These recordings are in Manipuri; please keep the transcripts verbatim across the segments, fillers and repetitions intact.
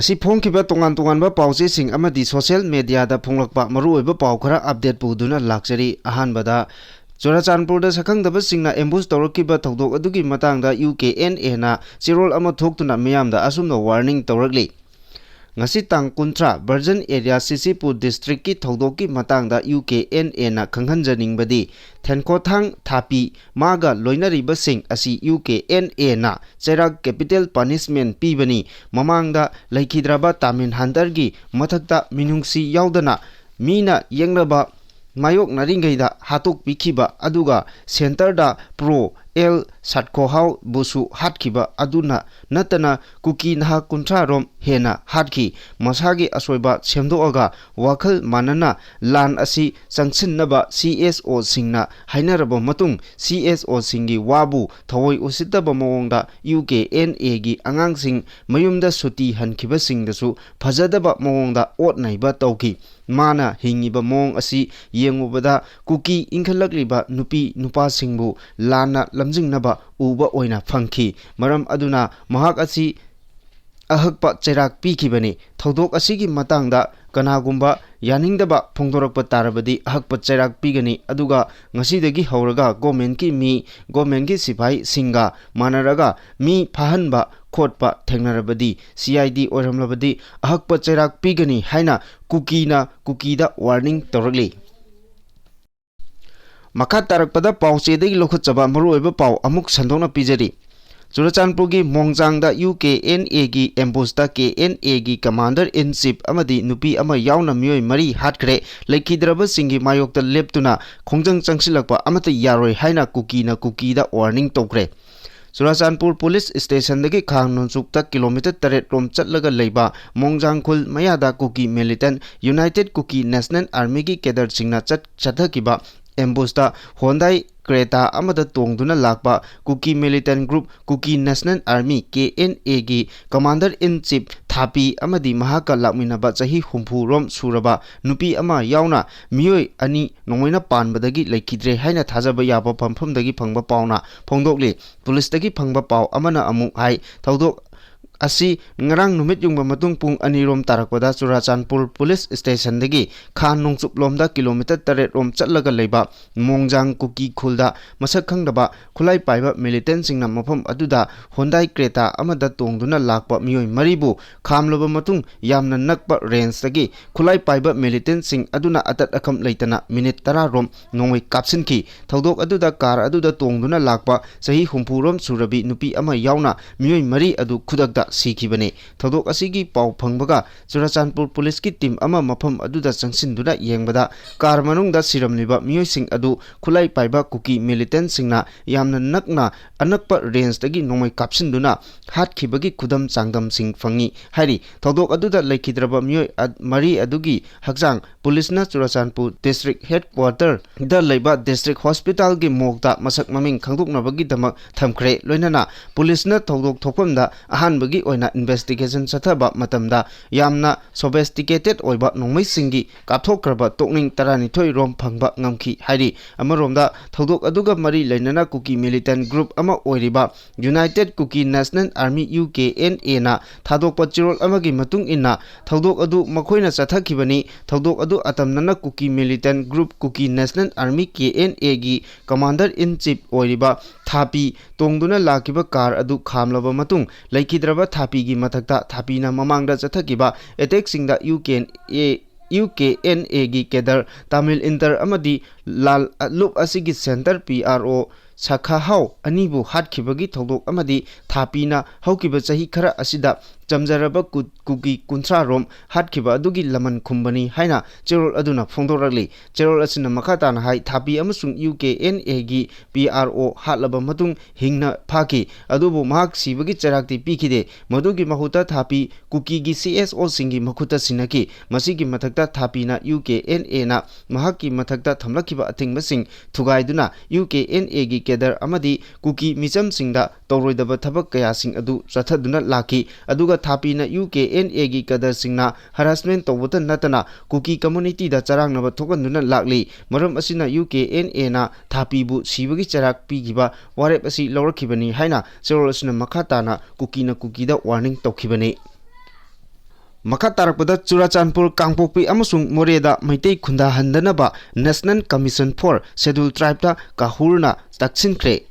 ꯁꯤ ꯐꯣꯡꯈꯤꯕ ꯇꯣꯉꯥꯟ ꯇꯣꯉꯥꯟꯕ ꯄꯥꯎꯆꯦꯁꯤꯡ ꯑꯃꯗꯤ social mediaꯗ ꯐꯣꯡꯂꯛꯄ ꯃꯔꯨꯑꯣꯏꯕ ꯄꯥꯎ ꯈꯔ update ꯄꯨꯗꯨꯅ ꯂꯥꯛꯆꯔꯤ꯫ ꯑꯍꯥꯟꯕꯗ, ꯆꯨꯔꯆꯥꯟꯄꯨꯔꯗ ꯁꯛꯈꯪꯗꯕꯁꯤꯡꯅ ambush ꯇꯧꯔꯛꯈꯤꯕ ꯊꯧꯗꯣꯛ ꯑꯗꯨꯒꯤ ꯃꯇꯥꯡꯗ UKNAꯅ ꯆꯦꯔꯣꯜ ꯑꯃ ꯊꯣꯛꯇꯨꯅ ꯃꯤꯌꯥꯝꯗ ꯑꯁꯨꯝꯅ warning ꯇꯧꯔꯛꯂꯤ꯫ ꯉꯁꯤ ꯇꯥꯡ ꯀꯨꯟꯊ꯭ꯔꯥ, Virgin Area CCPur districtꯀꯤ ꯊꯧꯗꯣꯛꯀꯤ ꯃꯇꯥꯡꯗ UKNAꯅ ꯈꯪꯍꯟꯖꯅꯤꯡꯕꯗꯤ, ꯊꯦꯟꯈꯣꯊꯥꯡ ꯊꯥꯄꯤ ꯃꯥꯒ ꯂꯣꯏꯅꯔꯤꯕꯁꯤꯡ ꯑꯁꯤ UKNAꯅ ꯆꯩꯔꯥꯛ capital punishment ꯄꯤꯕꯅꯤ꯫ ꯃꯃꯥꯡꯗ ꯂꯩꯈꯤꯗ꯭ꯔꯕ ꯇꯥꯃꯤꯜ ꯍꯟꯇꯔꯒꯤ ꯃꯊꯛꯇ ꯃꯤꯅꯨꯡꯁꯤ ꯌꯥꯎꯗꯅ ꯃꯤꯅ ꯌꯦꯡꯅꯕ ꯃꯥꯌꯣꯛꯅꯔꯤꯉꯩꯗ ꯍꯥꯠꯇꯣꯛꯄꯤꯈꯤꯕ, ꯑꯗꯨꯒ centreꯗ Pro ꯑꯦꯜ ꯁꯠꯈꯣꯍꯥꯎꯕꯨꯁꯨ ꯍꯥꯠꯈꯤꯕ ꯑꯗꯨꯅ ꯅꯠꯇꯅ ꯀꯨꯀꯤ ꯅꯍꯥ ꯀꯨꯟꯊ꯭ꯔꯥ ꯔꯣꯝ ꯍꯦꯟꯅ ꯍꯥꯠꯈꯤ꯫ ꯃꯁꯥꯒꯤ ꯑꯁꯣꯏꯕ ꯁꯦꯝꯗꯣꯛꯑꯒ ꯋꯥꯈꯜ ꯃꯥꯟꯅꯅ ꯂꯥꯟ ꯑꯁꯤ ꯆꯪꯁꯤꯟꯅꯕ CSOꯁꯤꯡꯅ ꯍꯥꯏꯅꯔꯕ ꯃꯇꯨꯡ, CSOꯁꯤꯡꯒꯤ ꯋꯥꯕꯨ ꯊꯑꯣꯏ ꯎꯁꯤꯠꯇꯕ ꯃꯑꯣꯡꯗ UKNAꯒꯤ ꯑꯉꯥꯡꯁꯤꯡ ꯃꯌꯨꯝꯗ ꯁꯨꯇꯤ ꯍꯟꯈꯤꯕꯁꯤꯡꯗꯁꯨ ꯐꯖꯗꯕ ꯃꯑꯣꯡꯗ ꯑꯣꯠ ꯅꯩꯕ ꯇꯧꯈꯤ꯫ ꯃꯥꯅ ꯍꯤꯡꯉꯤꯕ ꯃꯑꯣꯡ ꯑꯁꯤ ꯌꯦꯡꯉꯨꯕꯗ ꯀꯨꯀꯤ ꯏꯟꯈꯠꯂꯛꯂꯤꯕ ꯅꯨꯄꯤ ꯅꯨꯄꯥꯁꯤꯡꯕꯨ ꯂꯥꯟꯅ ꯂꯝꯖꯤꯡꯅꯕ ꯎꯕ ꯑꯣꯏꯅ ꯐꯪꯈꯤ꯫ ꯃꯔꯝ ꯑꯗꯨꯅ ꯃꯍꯥꯛ ꯑꯁꯤ ꯑꯍꯛꯄ ꯆꯩꯔꯥꯛ ꯄꯤꯈꯤꯕꯅꯤ꯫ ꯊꯧꯗꯣꯛ ꯑꯁꯤꯒꯤ ꯃꯇꯥꯡꯗ ꯀꯅꯥꯒꯨꯝꯕ ꯌꯥꯅꯤꯡꯗꯕ ꯐꯣꯡꯗꯣꯔꯛꯄ ꯇꯥꯔꯕꯗꯤ ꯑꯍꯛꯄ ꯆꯩꯔꯥꯛ ꯄꯤꯒꯅꯤ꯫ ꯑꯗꯨꯒ ꯉꯁꯤꯗꯒꯤ ꯍꯧꯔꯒ governmentꯀꯤ ꯃꯤ, governmentꯀꯤ ꯁꯤꯐꯥꯏꯁꯤꯡꯒ ꯃꯥꯟꯅꯔꯒ ꯃꯤ ꯐꯥꯍꯟꯕ ꯈꯣꯠꯄ ꯊꯦꯡꯅꯔꯕꯗꯤ, CID ꯑꯣꯏꯔꯝꯂꯕꯗꯤ ꯑꯍꯛꯄ ꯆꯩꯔꯥꯛ ꯄꯤꯒꯅꯤ ꯍꯥꯏꯅ ꯀꯨꯀꯤꯅ ꯀꯨꯀꯤꯗ warning ꯇꯧꯔꯛꯂꯤ꯫ ꯃꯈꯥ ꯇꯥꯔꯛꯄꯗ ꯄꯥꯎꯆꯦꯗꯒꯤ ꯂꯧꯈꯠꯆꯕ ꯃꯔꯨꯑꯣꯏꯕ ꯄꯥꯎ ꯑꯃꯨꯛ ꯁꯟꯗꯣꯛꯅ ꯄꯤꯖꯔꯤ꯫ ꯆꯨꯔꯆꯥꯟꯄꯨꯔꯒꯤ ꯃꯣꯡꯖꯥꯡꯗ UKNAꯒꯤ ambushꯇ KNAꯒꯤ commander in chief ꯑꯃꯗꯤ ꯅꯨꯄꯤ ꯑꯃ ꯌꯥꯎꯅ ꯃꯤꯑꯣꯏ ꯃꯔꯤ ꯍꯥꯠꯈ꯭ꯔꯦ꯫ ꯂꯩꯈꯤꯗ꯭ꯔꯕꯁꯤꯡꯒꯤ ꯃꯥꯌꯣꯛꯇ ꯂꯦꯞꯇꯨꯅ ꯈꯣꯡꯖꯪ ꯆꯪꯁꯤꯜꯂꯛꯄ ꯑꯃꯠꯇ ꯌꯥꯔꯣꯏ ꯍꯥꯏꯅ ꯀꯨꯀꯤꯅ ꯀꯨꯀꯤꯗ warning ꯇꯧꯈ꯭ꯔꯦ꯫ ꯆꯨꯔꯆꯥꯟꯄꯨꯔ police stationꯗꯒꯤ ꯈꯥ ꯅꯣꯡꯆꯨꯞꯇ kilometre ꯇꯔꯦꯠ ꯔꯣꯝ ꯆꯠꯂꯒ ꯂꯩꯕ ꯃꯣꯡꯖꯥꯡ ꯈꯨꯜ ꯃꯌꯥꯗ ꯀꯨꯀꯤ militant United Kuki National Armyꯒꯤ cadreꯁꯤꯡꯅ ꯆꯠ-, ꯆꯠꯊꯈꯤꯕ ambushꯇ Hyundai Creta ꯑꯃꯗ ꯇꯣꯡꯗꯨꯅ ꯂꯥꯛꯄ ꯀꯨꯀꯤ militant group Kuki National Army, KNAꯒꯤ commander in chief ꯊꯥꯄꯤ ꯑꯃꯗꯤ ꯃꯍꯥꯛꯀ ꯂꯥꯛꯃꯤꯟꯅꯕ ꯆꯍꯤ ꯍꯨꯝꯐꯨ ꯔꯣꯝ ꯁꯨꯔꯕ ꯅꯨꯄꯤ ꯑꯃ ꯌꯥꯎꯅ ꯃꯤꯑꯣꯏ ꯑꯅꯤ ꯅꯣꯡꯃꯩꯅ ꯄꯥꯟꯕꯗꯒꯤ ꯂꯩꯈꯤꯗ꯭ꯔꯦ ꯍꯥꯏꯅ ꯊꯥꯖꯕ ꯌꯥꯕ ꯃꯐꯝꯗꯒꯤ ꯐꯪꯕ ꯄꯥꯎꯅ ꯐꯣꯡꯗꯣꯛꯂꯤ꯫ Policeꯇꯒꯤ ꯐꯪꯕ ꯄꯥꯎ ꯑꯃꯅ ꯑꯃꯨꯛ ꯍꯥꯏ, ꯊꯧꯗꯣꯛ ꯑꯁꯤ ꯉꯔꯥꯡ ꯅꯨꯃꯤꯠ ꯌꯨꯡꯕ ꯃꯇꯨꯡ ꯄꯨꯡ ꯑꯅꯤꯔꯣꯝ ꯇꯥꯔꯛꯄꯗ ꯆꯨꯔꯥꯆꯥꯟꯄꯨꯔ ꯄꯨꯂꯤꯁ ꯁ꯭ꯇꯦꯁꯟꯗꯒꯤ ꯈꯥ ꯅꯣꯡꯆꯨꯞꯂꯣꯝꯗ ꯀꯤꯂꯣꯃꯤꯇꯔ ꯇꯔꯦꯠ ꯔꯣꯝ ꯆꯠꯂꯒ ꯂꯩꯕ ꯃꯣꯡꯖꯥꯡ ꯀꯨꯀꯤ ꯈꯨꯜꯗ ꯃꯁꯛ ꯈꯪꯗꯕ ꯈꯨꯠꯂꯥꯏ ꯄꯥꯏꯕ ꯃꯤꯂꯤꯇꯦꯟꯁꯤꯡꯅ ꯃꯐꯝ ꯑꯗꯨꯗ ꯍꯣꯟꯗꯥꯏ ꯀ꯭ꯔꯦꯇꯥ ꯑꯃꯗ ꯇꯣꯡꯗꯨꯅ ꯂꯥꯛꯄ ꯃꯤꯑꯣꯏ ꯃꯔꯤꯕꯨ ꯈꯥꯝꯂꯕ ꯃꯇꯨꯡ ꯌꯥꯝꯅ ꯅꯛꯄ ꯔꯦꯟꯖꯇꯒꯤ ꯈꯨꯠꯂꯥꯏ ꯄꯥꯏꯕ ꯃꯤꯂꯤꯇꯦꯟꯁꯤꯡ ꯑꯗꯨꯅ ꯑꯇꯠ ꯑꯈꯝ ꯂꯩꯇꯅ ꯃꯤꯅꯤꯠ ꯇꯔꯥ ꯔꯣꯝ ꯅꯣꯡꯃꯩ ꯀꯥꯞꯁꯤꯟꯈꯤ꯫ ꯊꯧꯗꯣꯛ ꯑꯗꯨꯗ ꯀꯥꯔ ꯑꯗꯨꯗ ꯇꯣꯡꯗꯨꯅ ꯂꯥꯛꯄ ꯆꯍꯤ ꯍꯨꯝꯐꯨ ꯔꯣꯝ ꯁꯨꯔꯕꯤ ꯅꯨꯄꯤ ꯑꯃ ꯌꯥꯎꯅ ꯃꯤꯑꯣꯏ ꯃꯔꯤ ꯑꯗꯨ ꯈꯨꯗꯛꯇ ꯁꯤꯈꯤꯕꯅꯤ꯫ ꯊꯧꯗꯣꯛ ꯑꯁꯤꯒꯤ ꯄꯥꯎ ꯐꯪꯕꯒ ꯆꯨꯔꯥꯆꯥꯟꯄꯨꯔ ꯄꯨꯂꯤꯁꯀꯤ ꯇꯤꯝ ꯑꯃ ꯃꯐꯝ ꯑꯗꯨꯗ ꯆꯪꯁꯤꯟꯗꯨꯅ ꯌꯦꯡꯕꯗ ꯀꯥꯔ ꯃꯅꯨꯡꯗ ꯁꯤꯔꯝꯂꯤꯕ ꯃꯤꯑꯣꯏꯁꯤꯡ ꯑꯗꯨ ꯈꯨꯠꯂꯥꯏ ꯄꯥꯏꯕ ꯀꯨꯀꯤ ꯃꯤꯂꯤꯇꯦꯟꯁꯤꯡꯅ ꯌꯥꯝꯅ ꯅꯛꯅ ꯑꯅꯛꯄ ꯔꯦꯟꯖꯇꯒꯤ ꯅꯣꯡꯃꯩ ꯀꯥꯞꯁꯤꯟꯗꯨꯅ ꯍꯥꯠꯈꯤꯕꯒꯤ ꯈꯨꯗꯝ ꯆꯥꯡꯗꯝꯁꯤꯡ ꯐꯪꯉꯤ ꯍꯥꯏꯔꯤ꯫ ꯊꯧꯗꯣꯛ ꯑꯗꯨꯗ ꯂꯩꯈꯤꯗ꯭ꯔꯕ ꯃꯤꯑꯣꯏ ꯑ-, ꯃꯔꯤ ꯑꯗꯨꯒꯤ ꯍꯛꯆꯥꯡ ꯄꯨꯂꯤꯁꯅ ꯆꯨꯔꯥꯆꯥꯟꯄꯨꯔ ꯗꯤꯁꯇ꯭ꯔꯤꯛ ꯍꯦꯗꯀ꯭ꯋꯥꯇꯔꯗ ꯂꯩꯕ ꯗꯤꯁꯇ꯭ꯔꯤꯛ ꯍꯣꯁꯄꯤꯇꯥꯜꯒꯤ ꯃꯣꯔꯒꯇ ꯃꯁꯛ ꯃꯃꯤꯡ ꯈꯪꯗꯣꯛꯅꯕꯒꯤꯗꯃꯛ ꯊꯝꯈ꯭ꯔꯦ꯫ ꯂꯣꯏꯅꯅ ꯄꯨꯂꯤꯁꯅ ꯊꯧꯗꯣꯛ ꯊꯣꯛꯐꯝꯗ ꯑꯍꯥꯟꯕꯒꯤ ꯑꯣꯏꯅ ꯏꯟꯚꯦꯁꯇꯤꯒꯦꯁꯟ ꯆꯠꯊꯕ ꯃꯇꯝꯗ ꯌꯥꯝꯅ ꯁꯣꯐꯤꯁꯇꯤꯀꯦꯇꯦꯗ ꯑꯣꯏꯕ ꯅꯣꯡꯃꯩꯁꯤꯡꯒꯤ ꯀꯥꯞꯊꯣꯛꯈ꯭ꯔꯕ ꯇꯣꯛꯅꯤꯡ ꯇꯔꯥꯅꯤꯊꯣꯏ ꯔꯣꯝ ꯐꯪꯕ ꯉꯝꯈꯤ ꯍꯥꯏꯔꯤ꯫ ꯑꯃꯔꯣꯝꯗ ꯊꯧꯗꯣꯛ ꯑꯗꯨꯒ ꯃꯔꯤ ꯂꯩꯅꯅ ꯀꯨꯀꯤ ꯃꯤꯂꯤꯇꯦꯟ ꯒ꯭ꯔꯨꯞ ꯑꯃ ꯑꯣꯏꯔꯤꯕ united Kuki national army, U K N ꯑꯦꯅ ꯊꯥꯗꯣꯛꯄ ꯆꯦꯔꯣꯜ ꯑꯃꯒꯤ ꯃꯇꯨꯡ ꯏꯟꯅ, ꯊꯧꯗꯣꯛ ꯑꯗꯨ ꯃꯈꯣꯏꯅ ꯆꯠꯊꯈꯤꯕꯅꯤ꯫ ꯊꯧꯗꯣꯛ ꯑꯗꯨ ꯑꯇꯝꯅꯅ Kuki militant group Kuki national army, K N ꯑꯦꯒꯤ ꯀꯃꯥꯟꯗꯔ ꯏꯟ ꯆꯤꯐ ꯑꯣꯏꯔꯤꯕ ꯊꯥꯄꯤ ꯇꯣꯡꯗꯨꯅ ꯂꯥꯛꯈꯤꯕ ꯀꯥꯔ ꯑꯗꯨ ꯈꯥꯝꯂꯕ ꯃꯇꯨꯡ, ꯂꯩꯈꯤꯗ꯭ꯔꯕ ꯊꯥꯄꯤꯒꯤ ꯃꯊꯛꯇ ꯊꯥꯄꯤꯅ ꯃꯃꯥꯡꯗ ꯆꯠꯊꯈꯤꯕ ꯑꯦꯇꯦꯛꯁꯤꯡꯗ U K N A, U K N ꯑꯦꯒꯤ ꯀꯦꯗꯔ ꯇꯥꯃꯤꯜ ꯏꯟꯇꯔ ꯑꯃꯗꯤ ꯂꯥꯜ ꯂꯨꯞ ꯑꯁꯤꯒꯤ ꯁꯦꯟꯇꯔ ꯄꯤ ꯑꯥꯔ ꯑꯣ ꯁꯈꯥꯍꯥꯎ ꯑꯅꯤꯕꯨ ꯍꯥꯠꯈꯤꯕꯒꯤ ꯊꯧꯗꯣꯛ ꯑꯃꯗꯤ ꯊꯥꯄꯤꯅ ꯍꯧꯈꯤꯕ ꯆꯍꯤ ꯈꯔ ꯑꯁꯤꯗ ꯆꯝꯖꯔꯕ ꯀꯨ-, ꯀꯨꯀꯤ ꯀꯨꯟꯊ꯭ꯔꯥ ꯔꯣꯝ ꯍꯥꯠꯈꯤꯕ ꯑꯗꯨꯒꯤ ꯂꯃꯟ ꯈꯨꯝꯕꯅꯤ ꯍꯥꯏꯅ ꯆꯦꯔꯣꯜ ꯑꯗꯨꯅ ꯐꯣꯡꯗꯣꯔꯛꯂꯤ꯫ ꯆꯦꯔꯣꯜ ꯑꯁꯤꯅ ꯃꯈꯥ ꯇꯥꯅ ꯍꯥꯏ, ꯊꯥꯄꯤ ꯑꯃꯁꯨꯡ ꯌꯨ ꯀꯦ ꯑꯦꯟ ꯑꯦꯒꯤ ꯄꯤ ꯑꯥꯔ ꯑꯣ ꯍꯥꯠꯂꯕ ꯃꯇꯨꯡ ꯍꯤꯡꯅ ꯐꯥꯈꯤ, ꯑꯗꯨꯕꯨ ꯃꯍꯥꯛ ꯁꯤꯕꯒꯤ ꯆꯩꯔꯥꯛꯇꯤ ꯄꯤꯈꯤꯗꯦ꯫ ꯃꯗꯨꯒꯤ ꯃꯍꯨꯠꯇ ꯊꯥꯄꯤ ꯀꯨꯀꯤꯒꯤ ꯁꯤ ꯑꯦꯁ ꯑꯣꯁꯤꯡꯒꯤ ꯃꯈꯨꯠꯇ ꯁꯤꯟꯅꯈꯤ꯫ ꯃꯁꯤꯒꯤ ꯃꯊꯛꯇ ꯊꯥꯄꯤꯅ ꯌꯨ ꯀꯦ ꯑꯦꯟ ꯑꯦꯅ ꯃꯍꯥꯛꯀꯤ ꯃꯊꯛꯇ ꯊꯝꯂꯛꯈꯤꯕ ꯑꯊꯤꯡꯕꯁꯤꯡ ꯊꯨꯒꯥꯏꯗꯨꯅ ꯌꯨ ꯀꯦ ꯑꯦꯟ ꯑꯦꯒꯤ ꯀꯦꯗꯔ ꯑꯃꯗꯤ ꯀꯨꯀꯤ ꯃꯤꯆꯝꯁꯤꯡꯗ ꯇꯧꯔꯣꯏꯗꯕ ꯊꯕꯛ ꯀꯌꯥꯁꯤꯡ ꯑꯗꯨ ꯆꯠꯊꯗꯨꯅ ꯂꯥꯛꯈꯤ꯫ ꯑꯗꯨꯒ ꯊꯥꯄꯤꯅ ꯌꯨ ꯀꯦ ꯑꯦꯟ ꯑꯦꯒꯤ ꯀꯗꯔꯁꯤꯡꯅ ꯍꯔꯥꯁꯃꯦꯟ ꯇꯧꯕꯇ ꯅꯠꯇꯅ ꯀꯨꯀꯤ ꯀꯝꯃꯨꯅꯤꯇꯤꯗ ꯆꯔꯥꯡꯅꯕ ꯊꯣꯛꯍꯟꯗꯨꯅ ꯂꯥꯛꯂꯤ꯫ ꯃꯔꯝ ꯑꯁꯤꯅ ꯌꯨ ꯀꯦ ꯑꯦꯟ ꯑꯦꯅ ꯊꯥꯄꯤꯕꯨ ꯁꯤꯕꯒꯤ ꯆꯩꯔꯥꯛ ꯄꯤꯈꯤꯕ ꯋꯥꯔꯦꯞ ꯑꯁꯤ ꯂꯧꯔꯛꯈꯤꯕꯅꯤ ꯍꯥꯏꯅ ꯆꯦꯔꯣꯜ ꯑꯁꯤꯅ ꯃꯈꯥ ꯇꯥꯅ ꯀꯨꯀꯤꯅ ꯀꯨꯀꯤꯗ ꯋꯥꯔꯅꯤꯡ ꯇꯧꯈꯤꯕꯅꯤ꯫ ꯃꯈꯥ ꯇꯥꯔꯛꯄꯗ ꯆꯨꯔꯥꯆꯥꯟꯄꯨꯔ, ꯀꯥꯡꯄꯣꯛꯄꯤ ꯑꯃꯁꯨꯡ ꯃꯣꯔꯦꯗ Meitei ꯈꯨꯟꯗꯥꯍꯟꯗꯅꯕ National Commission for Scheduled Tribeꯇ ꯀꯍꯨꯔꯅ ꯇꯛꯁꯤꯟꯈ꯭ꯔꯦ꯫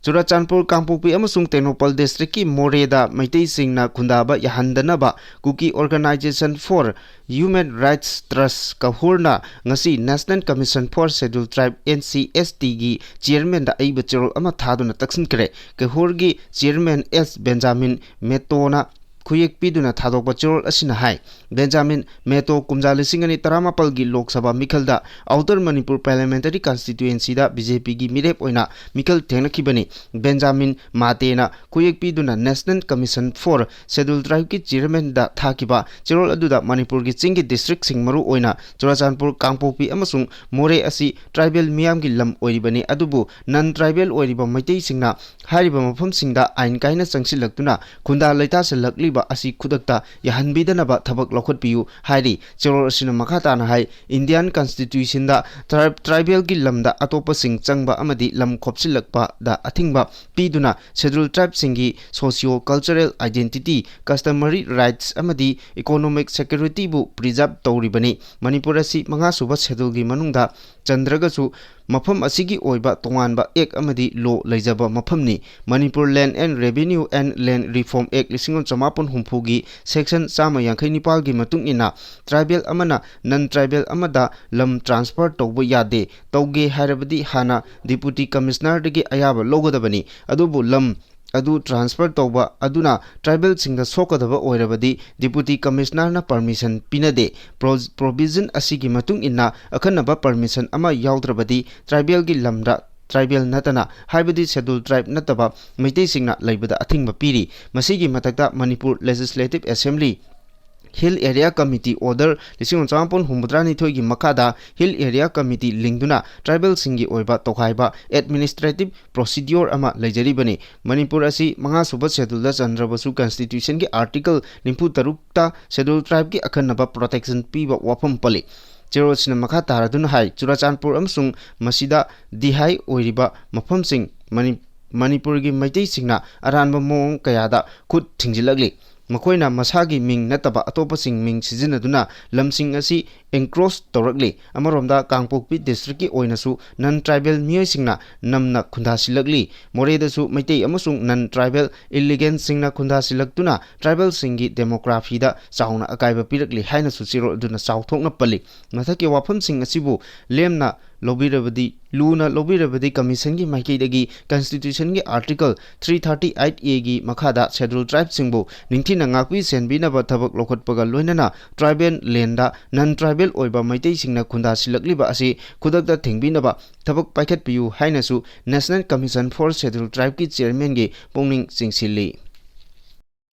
Churachandpur, ꯀꯥꯡꯄꯣꯛꯄꯤ ꯑꯃꯁꯨꯡ ꯇꯦꯡꯅꯧꯄꯜ ꯗꯤꯁꯇ꯭ꯔꯤꯛꯀꯤ ꯃꯣꯔꯦꯗ ꯃꯩꯇꯩꯁꯤꯡꯅ ꯈꯨꯟꯗꯥꯕ ꯌꯥꯍꯟꯗꯅꯕ Kuki Organisation for Human Rights Trust ꯀꯍꯨꯔꯅ ꯉꯁꯤ National Commission for Scheduled Tribe, N C S Tꯒꯤ ꯆꯤꯌꯔꯃꯦꯟꯗ ꯑꯏꯕ ꯆꯦꯔꯣꯜ ꯑꯃ ꯊꯥꯗꯨꯅ ꯇꯛꯁꯤꯟꯈ꯭ꯔꯦ꯫ ꯀꯍꯨꯔꯒꯤ ꯆꯤꯌꯔꯃꯦꯟ ꯑꯦꯁ ꯕꯦꯟꯖꯥꯃꯤꯟ ꯃꯦꯇꯣꯅ ꯈꯨꯌꯦꯛ ꯄꯤꯗꯨꯅ ꯊꯥꯗꯣꯛꯄ ꯆꯦꯔꯣꯜ ꯑꯁꯤꯅ ꯍꯥꯏ, ꯕꯦꯟꯖꯥꯃꯤꯟ ꯃꯦꯇꯣ ꯀꯨꯝꯖꯥ ꯂꯤꯁꯤꯡ ꯑꯅꯤ ꯇꯔꯥꯃꯥꯄꯜꯒꯤ ꯂꯣꯛ ꯁꯚꯥ ꯃꯤꯈꯜꯗ ꯑꯥꯎꯇꯔ ꯃꯅꯤꯄꯨꯔ ꯄꯥꯔꯂꯤꯌꯥꯃꯦꯟꯇꯔꯤ ꯀꯟꯁꯇꯤꯇ꯭ꯌꯨꯑꯦꯟꯁꯤꯗ ꯕꯤ ꯖꯦ ꯄꯤꯒꯤ ꯃꯤꯔꯦꯞ ꯑꯣꯏꯅ ꯃꯤꯈꯜ ꯊꯦꯡꯅꯈꯤꯕꯅꯤ꯫ ꯕꯦꯟꯖꯥꯃꯤꯟ ꯃꯥꯇꯦꯅ ꯈꯨꯌꯦꯛ ꯄꯤꯗꯨꯅ National Commission for Scheduled Tribeꯀꯤ ꯆꯤꯌꯔꯃꯦꯟꯗ ꯊꯥꯈꯤꯕ ꯆꯦꯔꯣꯜ ꯑꯗꯨꯗ ꯃꯅꯤꯄꯨꯔꯒꯤ ꯆꯤꯡꯒꯤ ꯗꯤꯁꯇ꯭ꯔꯤꯛꯁꯤꯡ, ꯃꯔꯨꯑꯣꯏꯅ ꯆꯨꯔꯥꯆꯥꯟꯄꯨꯔ, ꯀꯥꯡꯄꯣꯛꯄꯤ ꯑꯃꯁꯨꯡ ꯃꯣꯔꯦ ꯑꯁꯤ ꯇ꯭ꯔꯥꯏꯕꯦꯜ ꯃꯤꯌꯥꯝꯒꯤ ꯂꯝ ꯑꯣꯏꯔꯤꯕꯅꯤ, ꯑꯗꯨꯕꯨ ꯅꯟ ꯇ꯭ꯔꯥꯏꯕꯦꯜ ꯑꯣꯏꯔꯤꯕ ꯃꯩꯇꯩꯁꯤꯡꯅ ꯍꯥꯏꯔꯤꯕ ꯃꯐꯝꯁꯤꯡꯗ ꯑꯥꯏꯟ ꯀꯥꯏꯅ ꯆꯪꯁꯤꯜꯂꯛꯇꯨꯅ ꯈꯨꯟꯗꯥ ꯂꯩꯇꯥꯁꯤꯜꯂꯛꯂꯤꯕ ꯑꯁꯤ ꯈꯨꯗꯛꯇ ꯌꯥꯍꯟꯕꯤꯗꯅꯕ ꯊꯕꯛ ꯂꯧꯈꯠꯄꯤꯌꯨ ꯍꯥꯏꯔꯤ꯫ ꯆꯦꯔꯣꯜ ꯑꯁꯤꯅ ꯃꯈꯥ ꯇꯥꯅ ꯍꯥꯏ, ꯏꯟꯗꯤꯌꯥꯟ ꯀꯟꯁꯇꯤꯇ꯭ꯌꯨꯁꯟꯗ ꯇ꯭ꯔꯥꯏꯕ-, ꯇ꯭ꯔꯥꯏꯕꯦꯜꯒꯤ ꯂꯝꯗ ꯑꯇꯣꯞꯄꯁꯤꯡ ꯆꯪꯕ ꯑꯃꯗꯤ ꯂꯝ ꯈꯣꯞꯆꯤꯜꯂꯛꯄꯗ ꯑꯊꯤꯡꯕ ꯄꯤꯗꯨꯅ ꯁꯦꯗ꯭ꯌꯨꯜ ꯇ꯭ꯔꯥꯏꯕꯁꯤꯡꯒꯤ socio cultural identity, customary rights ꯑꯃꯗꯤ economic securityꯕꯨ preserve ꯇꯧꯔꯤꯕꯅꯤ꯫ ꯃꯅꯤꯄꯨꯔ ꯑꯁꯤ ꯃꯉꯥꯁꯨꯕ ꯁꯦꯗ꯭ꯌꯨꯜꯒꯤ ꯃꯅꯨꯡꯗ ꯆꯟꯗ꯭ꯔꯒꯁꯨ, ꯃꯐꯝ ꯑꯁꯤꯒꯤ ꯑꯣꯏꯕ ꯇꯣꯉꯥꯟꯕ ꯑꯦꯛ ꯑꯃꯗꯤ ꯂꯣ ꯂꯩꯖꯕ ꯃꯐꯝꯅꯤ꯫ Manipur Land and Revenue and Land Reform Act ꯂꯤꯁꯤꯡ ꯑꯃ ꯆꯃꯥꯄꯟ ꯍꯨꯝꯐꯨꯒꯤ ꯁꯦꯛꯁꯟ ꯆꯥꯝꯃ ꯌꯥꯡꯈꯩ ꯅꯤꯄꯥꯜꯒꯤ ꯃꯇꯨꯡ ꯏꯟꯅ, ꯇ꯭ꯔꯥꯏꯕꯦꯜ ꯑꯃꯅ ꯅꯟ ꯇ꯭ꯔꯥꯏꯕꯦꯜ ꯑꯃꯗ ꯂꯝ transfer ꯇꯧꯕ ꯌꯥꯗꯦ꯫ ꯇꯧꯒꯦ ꯍꯥꯏꯔꯕꯗꯤ ꯍꯥꯟꯅ ꯗꯤꯄꯨꯇꯤ ꯀꯃꯤꯁꯅꯔꯗꯒꯤ ꯑꯌꯥꯕ ꯂꯧꯒꯗꯕꯅꯤ꯫ ꯑꯗꯨꯕꯨ ꯂꯝ ꯑꯗꯨ transfer ꯇꯧꯕ ꯑꯗꯨꯅ ꯇ꯭ꯔꯥꯏꯕꯦꯜꯁꯤꯡꯗ ꯁꯣꯛꯀꯗꯕ ꯑꯣꯏꯔꯕꯗꯤ ꯗꯤꯄꯨꯇꯤ ꯀꯃꯤꯁꯅꯔꯅ permission ꯄꯤꯅꯗꯦ꯫ ꯄ꯭ꯔꯣ-, provision ꯑꯁꯤꯒꯤ ꯃꯇꯨꯡ ꯏꯟꯅ ꯑꯈꯟꯅꯕ permission ꯑꯃ ꯌꯥꯎꯗ꯭ꯔꯕꯗꯤ ꯇ꯭ꯔꯥꯏꯕꯦꯜꯒꯤ ꯂꯝꯗ ꯇ꯭ꯔꯥꯏꯕꯦꯜ ꯅꯠꯇꯅ, ꯍꯥꯏꯕꯗꯤ ꯁꯦꯗ꯭ꯌꯨꯜ ꯇ꯭ꯔꯥꯏꯕ ꯅꯠꯇꯕ ꯃꯩꯇꯩꯁꯤꯡꯅ ꯂꯩꯕꯗ ꯑꯊꯤꯡꯕ ꯄꯤꯔꯤ꯫ ꯃꯁꯤꯒꯤ ꯃꯊꯛꯇ Manipur Legislative Assembly Hill Area Committee Order ꯂꯤꯁꯤꯡ ꯑꯃ ꯆꯃꯥꯄꯟ ꯍꯨꯝꯐꯨꯇꯔꯥꯅꯤꯊꯣꯏꯒꯤ ꯃꯈꯥꯗ Hill Area Committee ꯂꯤꯡꯗꯨꯅ tribalꯁꯤꯡꯒꯤ ꯑꯣꯏꯕ ꯇꯣꯈꯥꯏꯕ administrative procedure ꯑꯃ ꯂꯩꯖꯔꯤꯕꯅꯤ꯫ ꯃꯅꯤꯄꯨꯔ ꯑꯁꯤ ꯃꯉꯥꯁꯨꯕ scheduleꯗ ꯆꯟꯗ꯭ꯔꯕꯁꯨ constitutionꯒꯤ article ꯅꯤꯐꯨ ꯇꯔꯨꯛꯇ schedule tribeꯀꯤ ꯑꯈꯟꯅꯕ protection ꯄꯤꯕ ꯋꯥꯐꯝ ꯄꯜꯂꯤ꯫ ꯆꯦꯔꯣꯜꯁꯤꯅ ꯃꯈꯥ ꯇꯥꯔꯗꯨꯅ ꯍꯥꯏ, ꯆꯨꯔꯥꯆꯥꯟꯄꯨꯔ ꯑꯃꯁꯨꯡ ꯃꯁꯤꯗ ꯗꯤꯍꯥꯏ ꯑꯣꯏꯔꯤꯕ ꯃꯐꯝꯁꯤꯡ ꯃꯅꯤ-, ꯃꯅꯤꯄꯨꯔꯒꯤ ꯃꯩꯇꯩꯁꯤꯡꯅ ꯑꯔꯥꯟꯕ ꯃꯑꯣꯡ ꯀꯌꯥꯗ ꯈꯨꯠ ꯊꯤꯡꯖꯤꯜꯂꯛꯂꯤ꯫ ꯃꯈꯣꯏꯅ ꯃꯁꯥꯒꯤ ꯃꯤꯡ ꯅꯠꯇꯕ ꯑꯇꯣꯞꯄꯁꯤꯡ ꯃꯤꯡ ꯁꯤꯖꯤꯟꯅꯗꯨꯅ ꯂꯝꯁꯤꯡ ꯑꯁꯤ encroach ꯇꯧꯔꯛꯂꯤ꯫ ꯑꯃꯔꯣꯝꯗ ꯀꯥꯡꯄꯣꯛꯄꯤ districtꯀꯤ ꯑꯣꯏꯅꯁꯨ non tribal ꯃꯤꯑꯣꯏꯁꯤꯡꯅ ꯅꯝꯅ ꯈꯨꯟꯗꯥꯁꯤꯜꯂꯛꯂꯤ꯫ ꯃꯣꯔꯦꯗꯁꯨ ꯃꯩꯇꯩ ꯑꯃꯁꯨꯡ non tribal illegantꯁꯤꯡꯅ ꯈꯨꯟꯗꯥꯁꯤꯜꯂꯛꯇꯨꯅ tribalꯁꯤꯡꯒꯤ demographyꯗ ꯆꯥꯎꯅ ꯑꯀꯥꯏꯕ ꯄꯤꯔꯛꯂꯤ ꯍꯥꯏꯅꯁꯨ ꯆꯦꯔꯣꯜ ꯑꯗꯨꯅ ꯆꯥꯎꯊꯣꯛꯅ ꯄꯜꯂꯤ꯫ ꯃꯊꯛꯀꯤ ꯋꯥꯐꯝꯁꯤꯡ ꯑꯁꯤꯕꯨ ꯂꯦꯝꯅ ꯂꯧꯕꯤꯔꯕꯗꯤ, ꯂꯨꯅ ꯂꯧꯕꯤꯔꯕꯗꯤ commissionꯒꯤ ꯃꯥꯏꯀꯩꯗꯒꯤ constitutionꯒꯤ article three thirty eight Aꯒꯤ ꯃꯈꯥꯗ schedule tribeꯁꯤꯡꯕꯨ ꯅꯤꯡꯊꯤꯅ ꯉꯥꯛꯄꯤ ꯁꯦꯟꯕꯤꯅꯕ ꯊꯕꯛ ꯂꯧꯈꯠꯄꯒ ꯂꯣꯏꯅꯅ tribal landꯗ non tribal ꯑꯣꯏꯕ ꯃꯩꯇꯩꯁꯤꯡꯅ ꯈꯨꯟꯗꯥꯁꯤꯜꯂꯛꯂꯤꯕ ꯑꯁꯤ ꯈꯨꯗꯛꯇ ꯊꯤꯡꯕꯤꯅꯕ ꯊꯕꯛ ꯄꯥꯏꯈꯠꯄꯤꯌꯨ ꯍꯥꯏꯅꯁꯨ National Commission for Scheduled Tribeꯀꯤ chairmanꯒꯤ ꯄꯨꯛꯅꯤꯡ ꯆꯤꯡꯁꯤꯜꯂꯤ꯫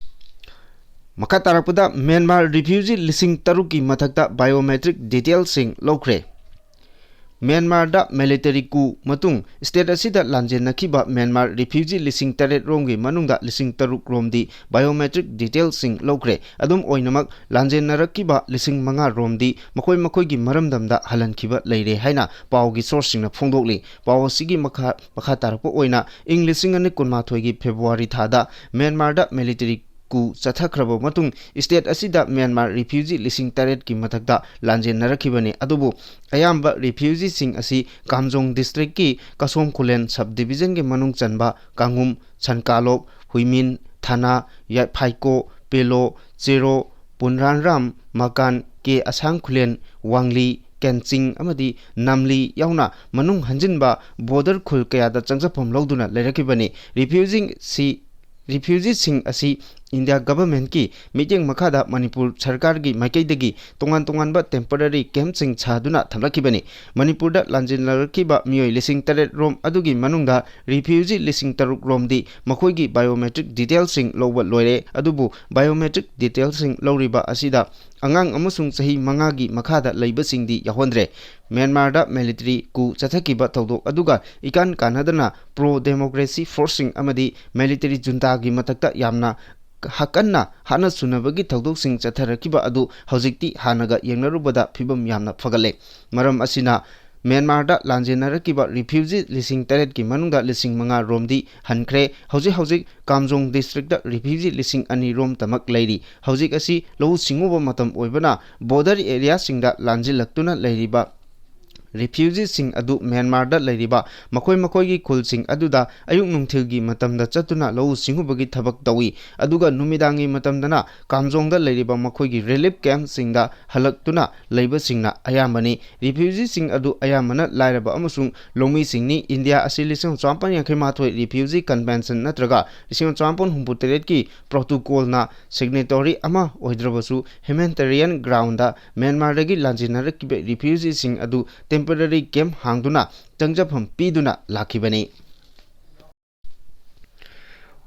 ꯃꯈꯥ ꯇꯥꯔꯛꯄꯗ ꯃ꯭ꯌꯥꯟꯃꯥꯔ refugee ꯂꯤꯁꯤꯡ ꯇꯔꯨꯛꯀꯤ ꯃꯊꯛꯇ biometric detailꯁꯤꯡ ꯂꯧꯈ꯭ꯔꯦ꯫ ꯃ꯭ꯌꯥꯟꯃꯥꯔꯗ military coup ꯃꯇꯨꯡ state ꯑꯁꯤꯗ ꯂꯥꯟꯖꯦꯟꯅꯈꯤꯕ ꯃ꯭ꯌꯥꯟꯃꯥꯔ refugee ꯂꯤꯁꯤꯡ ꯇꯔꯦꯠ ꯔꯣꯝꯒꯤ ꯃꯅꯨꯡꯗ ꯂꯤꯁꯤꯡ ꯇꯔꯨꯛ ꯔꯣꯝꯗꯤ biometric detailꯁꯤꯡ ꯂꯧꯈ꯭ꯔꯦ꯫ ꯑꯗꯨꯝ ꯑꯣꯏꯅꯃꯛ, ꯂꯥꯟꯖꯦꯟꯅꯔꯛꯈꯤꯕ ꯂꯤꯁꯤꯡ ꯃꯉꯥ ꯔꯣꯝꯗꯤ ꯃꯈꯣꯏ ꯃꯈꯣꯏꯒꯤ ꯃꯔꯝꯗꯝꯗ ꯍꯜꯍꯟꯈꯤꯕ ꯂꯩꯔꯦ ꯍꯥꯏꯅ ꯄꯥꯎꯒꯤ sourceꯁꯤꯡꯅ ꯐꯣꯡꯗꯣꯛꯂꯤ꯫ ꯄꯥꯎ ꯑꯁꯤꯒꯤ ꯃꯈꯥ, ꯃꯈꯥ ꯇꯥꯔꯛꯄ ꯑꯣꯏꯅ, ꯏꯪ ꯂꯤꯁꯤꯡ ꯑꯅꯤ ꯀꯨꯟꯃꯥꯊꯣꯏꯒꯤ February ꯊꯥꯗ ꯃ꯭ꯌꯥꯟꯃꯥꯔꯗ military coup ꯆꯠꯊꯈ꯭ꯔꯕ ꯃꯇꯨꯡ, state ꯑꯁꯤꯗ ꯃ꯭ꯌꯥꯟꯃꯥꯔ refugee ꯂꯤꯁꯤꯡ ꯇꯔꯦꯠꯀꯤ ꯃꯊꯛꯇ ꯂꯥꯟꯖꯦꯟꯅꯔꯛꯈꯤꯕꯅꯤ꯫ ꯑꯗꯨꯕꯨ ꯑꯌꯥꯝꯕ refugeeꯁꯤꯡ ꯑꯁꯤ ꯀꯥꯝꯖꯣꯡ districtꯀꯤ ꯀꯁꯣꯝ ꯈꯨꯂꯦꯟ sub divisionꯒꯤ ꯃꯅꯨꯡ ꯆꯟꯕ ꯀꯥꯡꯉꯨꯝ, ꯁꯟꯀꯥꯂꯣꯛ, ꯍꯨꯏꯃꯤꯟ, ꯊꯥꯅꯥ, ꯌꯥꯏꯐꯥꯏꯀꯣ, ꯄꯦꯂꯣ, ꯆꯦꯔꯣ, ꯄꯨꯟꯔꯥꯟꯔꯥꯝ, ꯃꯀꯥꯟ, ꯀꯦ ꯑꯁꯥꯡ ꯈꯨꯂꯦꯟ, ꯋꯥꯡꯂꯤ, ꯀꯦꯟꯆꯤꯡ ꯑꯃꯗꯤ ꯅꯝꯂꯤ ꯌꯥꯎꯅ ꯃꯅꯨꯡ ꯍꯟꯖꯤꯟꯕ border ꯈꯨꯜ ꯀꯌꯥꯗ ꯆꯪꯖꯐꯝ ꯂꯧꯗꯨꯅ ꯂꯩꯔꯛꯈꯤꯕꯅꯤ꯫ Refugeeꯁꯤ, refugeeꯁꯤꯡ ꯑꯁꯤ ꯏꯟꯗꯤꯌꯥ ꯒꯚꯔꯟꯃꯦꯟꯠꯀꯤ ꯃꯤꯠꯌꯦꯡ ꯃꯈꯥꯗ ꯃꯅꯤꯄꯨꯔ ꯁꯔꯀꯥꯔꯒꯤ ꯃꯥꯏꯀꯩꯗꯒꯤ ꯇꯣꯉꯥꯟ ꯇꯣꯉꯥꯟꯕ ꯇꯦꯝꯄꯔꯔꯤ ꯀꯦꯝꯞꯁꯤꯡ ꯁꯥꯗꯨꯅ ꯊꯝꯂꯛꯈꯤꯕꯅꯤ꯫ ꯃꯅꯤꯄꯨꯔꯗ ꯂꯥꯟꯖꯦꯟꯅꯔꯛꯈꯤꯕ ꯃꯤꯑꯣꯏ ꯂꯤꯁꯤꯡ ꯇꯔꯦꯠ ꯔꯣꯝ ꯑꯗꯨꯒꯤ ꯃꯅꯨꯡꯗ ꯔꯤꯐ꯭ꯌꯨꯖꯤ ꯂꯤꯁꯤꯡ ꯇꯔꯨꯛ ꯔꯣꯝꯗꯤ ꯃꯈꯣꯏꯒꯤ ꯕꯥꯏꯑꯣꯃꯦꯇ꯭ꯔꯤꯛ ꯗꯤꯇꯦꯜꯁꯤꯡ ꯂꯧꯕ ꯂꯣꯏꯔꯦ꯫ ꯑꯗꯨꯕꯨ ꯕꯥꯏꯑꯣꯃꯦꯇ꯭ꯔꯤꯛ ꯗꯤꯇꯦꯜꯁꯤꯡ ꯂꯧꯔꯤꯕ ꯑꯁꯤꯗ ꯑꯉꯥꯡ ꯑꯃꯁꯨꯡ ꯆꯍꯤ ꯃꯉꯥꯒꯤ ꯃꯈꯥꯗ ꯂꯩꯕꯁꯤꯡꯗꯤ ꯌꯥꯎꯍꯟꯗ꯭ꯔꯦ꯫ ꯃ꯭ꯌꯥꯟꯃꯥꯔꯗ ꯃꯤꯂꯤꯇꯔꯤ ꯀꯨ ꯆꯠꯊꯈꯤꯕ ꯊꯧꯗꯣꯛ ꯑꯗꯨꯒ ꯏꯀꯥꯟ ꯀꯥꯟꯅꯗꯅ ꯄ꯭ꯔꯣ ꯗꯦꯃꯣꯀ꯭ꯔꯦꯁꯤ ꯐꯣꯔꯁꯁꯤꯡ ꯑꯃꯗꯤ ꯃꯤꯂꯤꯇꯔꯤ ꯖꯨꯟꯇꯥꯒꯤ ꯃꯊꯛꯇ ꯌꯥꯝꯅ ꯍ-, ꯀꯟꯅ ꯍꯥꯠꯅ ꯁꯨꯅꯕꯒꯤ ꯊꯧꯗꯣꯛꯁꯤꯡ ꯆꯠꯊꯔꯛꯈꯤꯕ ꯑꯗꯨ ꯍꯧꯖꯤꯛꯇꯤ ꯍꯥꯟꯅꯒ ꯌꯦꯡꯅꯔꯨꯕꯗ ꯐꯤꯕꯝ ꯌꯥꯝꯅ ꯐꯒꯠꯂꯦ꯫ ꯃꯔꯝ ꯑꯁꯤꯅ ꯃ꯭ꯌꯥꯟꯃꯥꯔꯗ ꯂꯥꯟꯖꯦꯟꯅꯔꯛꯈꯤꯕ ꯔꯤꯐ꯭ꯌꯨꯖꯤ ꯂꯤꯁꯤꯡ ꯇꯔꯦꯠꯀꯤ ꯃꯅꯨꯡꯗ ꯂꯤꯁꯤꯡ ꯃꯉꯥ ꯔꯣꯝꯗꯤ ꯍꯟꯈ꯭ꯔꯦ꯫ ꯍꯧꯖꯤꯛ ꯍꯧꯖꯤꯛ ꯀꯥꯝꯖꯣꯡ ꯗꯤꯁꯇ꯭ꯔꯤꯛꯇ ꯔꯤꯐ꯭ꯌꯨꯖꯤ ꯂꯤꯁꯤꯡ ꯑꯅꯤ ꯔꯣꯝꯇꯃꯛ ꯂꯩꯔꯤ꯫ ꯍꯧꯖꯤꯛ ꯑꯁꯤ ꯂꯧꯎ ꯁꯤꯡꯎꯕ ꯃꯇꯝ ꯑꯣꯏꯕꯅ ꯕꯣꯔꯗꯔ ꯑꯦꯔꯤꯌꯥꯁꯤꯡꯗ ꯂꯥꯟꯖꯤꯜꯂꯛꯇꯨꯅ ꯂꯩꯔꯤꯕ ꯔꯤꯐ꯭ꯌꯨꯖꯤꯁꯤꯡ ꯑꯗꯨ ꯃ꯭ꯌꯥꯟꯃꯥꯔꯗ ꯂꯩꯔꯤꯕ ꯃꯈꯣꯏ ꯃꯈꯣꯏꯒꯤ ꯈꯨꯜꯁꯤꯡ ꯑꯗꯨꯗ ꯑꯌꯨꯛ ꯅꯨꯡꯊꯤꯜꯒꯤ ꯃꯇꯝꯗ ꯆꯠꯇꯨꯅ ꯂꯧꯎ ꯁꯤꯡꯎꯕꯒꯤ ꯊꯕꯛ ꯇꯧꯏ꯫ ꯑꯗꯨꯒ ꯅꯨꯃꯤꯗꯥꯡꯒꯤ ꯃꯇꯝꯗꯅ ꯀꯥꯝꯖꯣꯡꯗ ꯂꯩꯔꯤꯕ ꯃꯈꯣꯏꯒꯤ ꯔꯤꯂꯤꯐ ꯀꯦꯝꯞꯁꯤꯡꯗ ꯍꯜꯂꯛꯇꯨꯅ ꯂꯩꯕꯁꯤꯡꯅ ꯑꯌꯥꯝꯕꯅꯤ꯫ ꯔꯤꯐ꯭ꯌꯨꯖꯤꯁꯤꯡ ꯑꯗꯨ ꯑꯌꯥꯝꯕꯅ ꯂꯥꯏꯔꯕ ꯑꯃꯁꯨꯡ ꯂꯧꯃꯤꯁꯤꯡꯅꯤ꯫ ꯏꯟꯗꯤꯌꯥ ꯑꯁꯤ ꯂꯤꯁꯤꯡ ꯑꯃ ꯆꯃꯥꯄꯟ ꯌꯥꯡꯈꯩ ꯃꯥꯊꯣꯏ ꯔꯤꯐ꯭ꯌꯨꯖꯤ ꯀꯟꯚꯦꯟꯁꯟ ꯅꯠꯇ꯭ꯔꯒ ꯂꯤꯁꯤꯡ ꯑꯃ ꯆꯃꯥꯄꯟ ꯍꯨꯝꯐꯨ ꯇꯔꯦꯠꯀꯤ ꯄ꯭ꯔꯣꯇꯣꯀꯣꯜꯅ ꯁꯤꯒꯅꯦꯇꯣꯔꯤ ꯑꯃ ꯑꯣꯏꯗ꯭ꯔꯕꯁꯨ, ꯍ꯭ꯌꯨꯃꯦꯅꯤꯇꯦꯔꯤꯌꯟ ꯒ꯭ꯔꯥꯎꯟꯗ ꯃ꯭ꯌꯥꯟꯃꯥꯔꯗꯒꯤ ꯂꯥꯟꯖꯦꯟꯅꯔꯛꯈꯤꯕ ꯔꯤꯐ꯭ꯌꯨꯖꯤꯁꯤꯡ ꯑꯗꯨ ꯇꯦꯝꯄꯔꯔꯤ ꯀꯦꯝꯞ ꯍꯥꯡꯗꯨꯅ ꯆꯪꯖꯐꯝ ꯄꯤꯗꯨꯅ ꯂꯥꯛꯈꯤꯕꯅꯤ꯫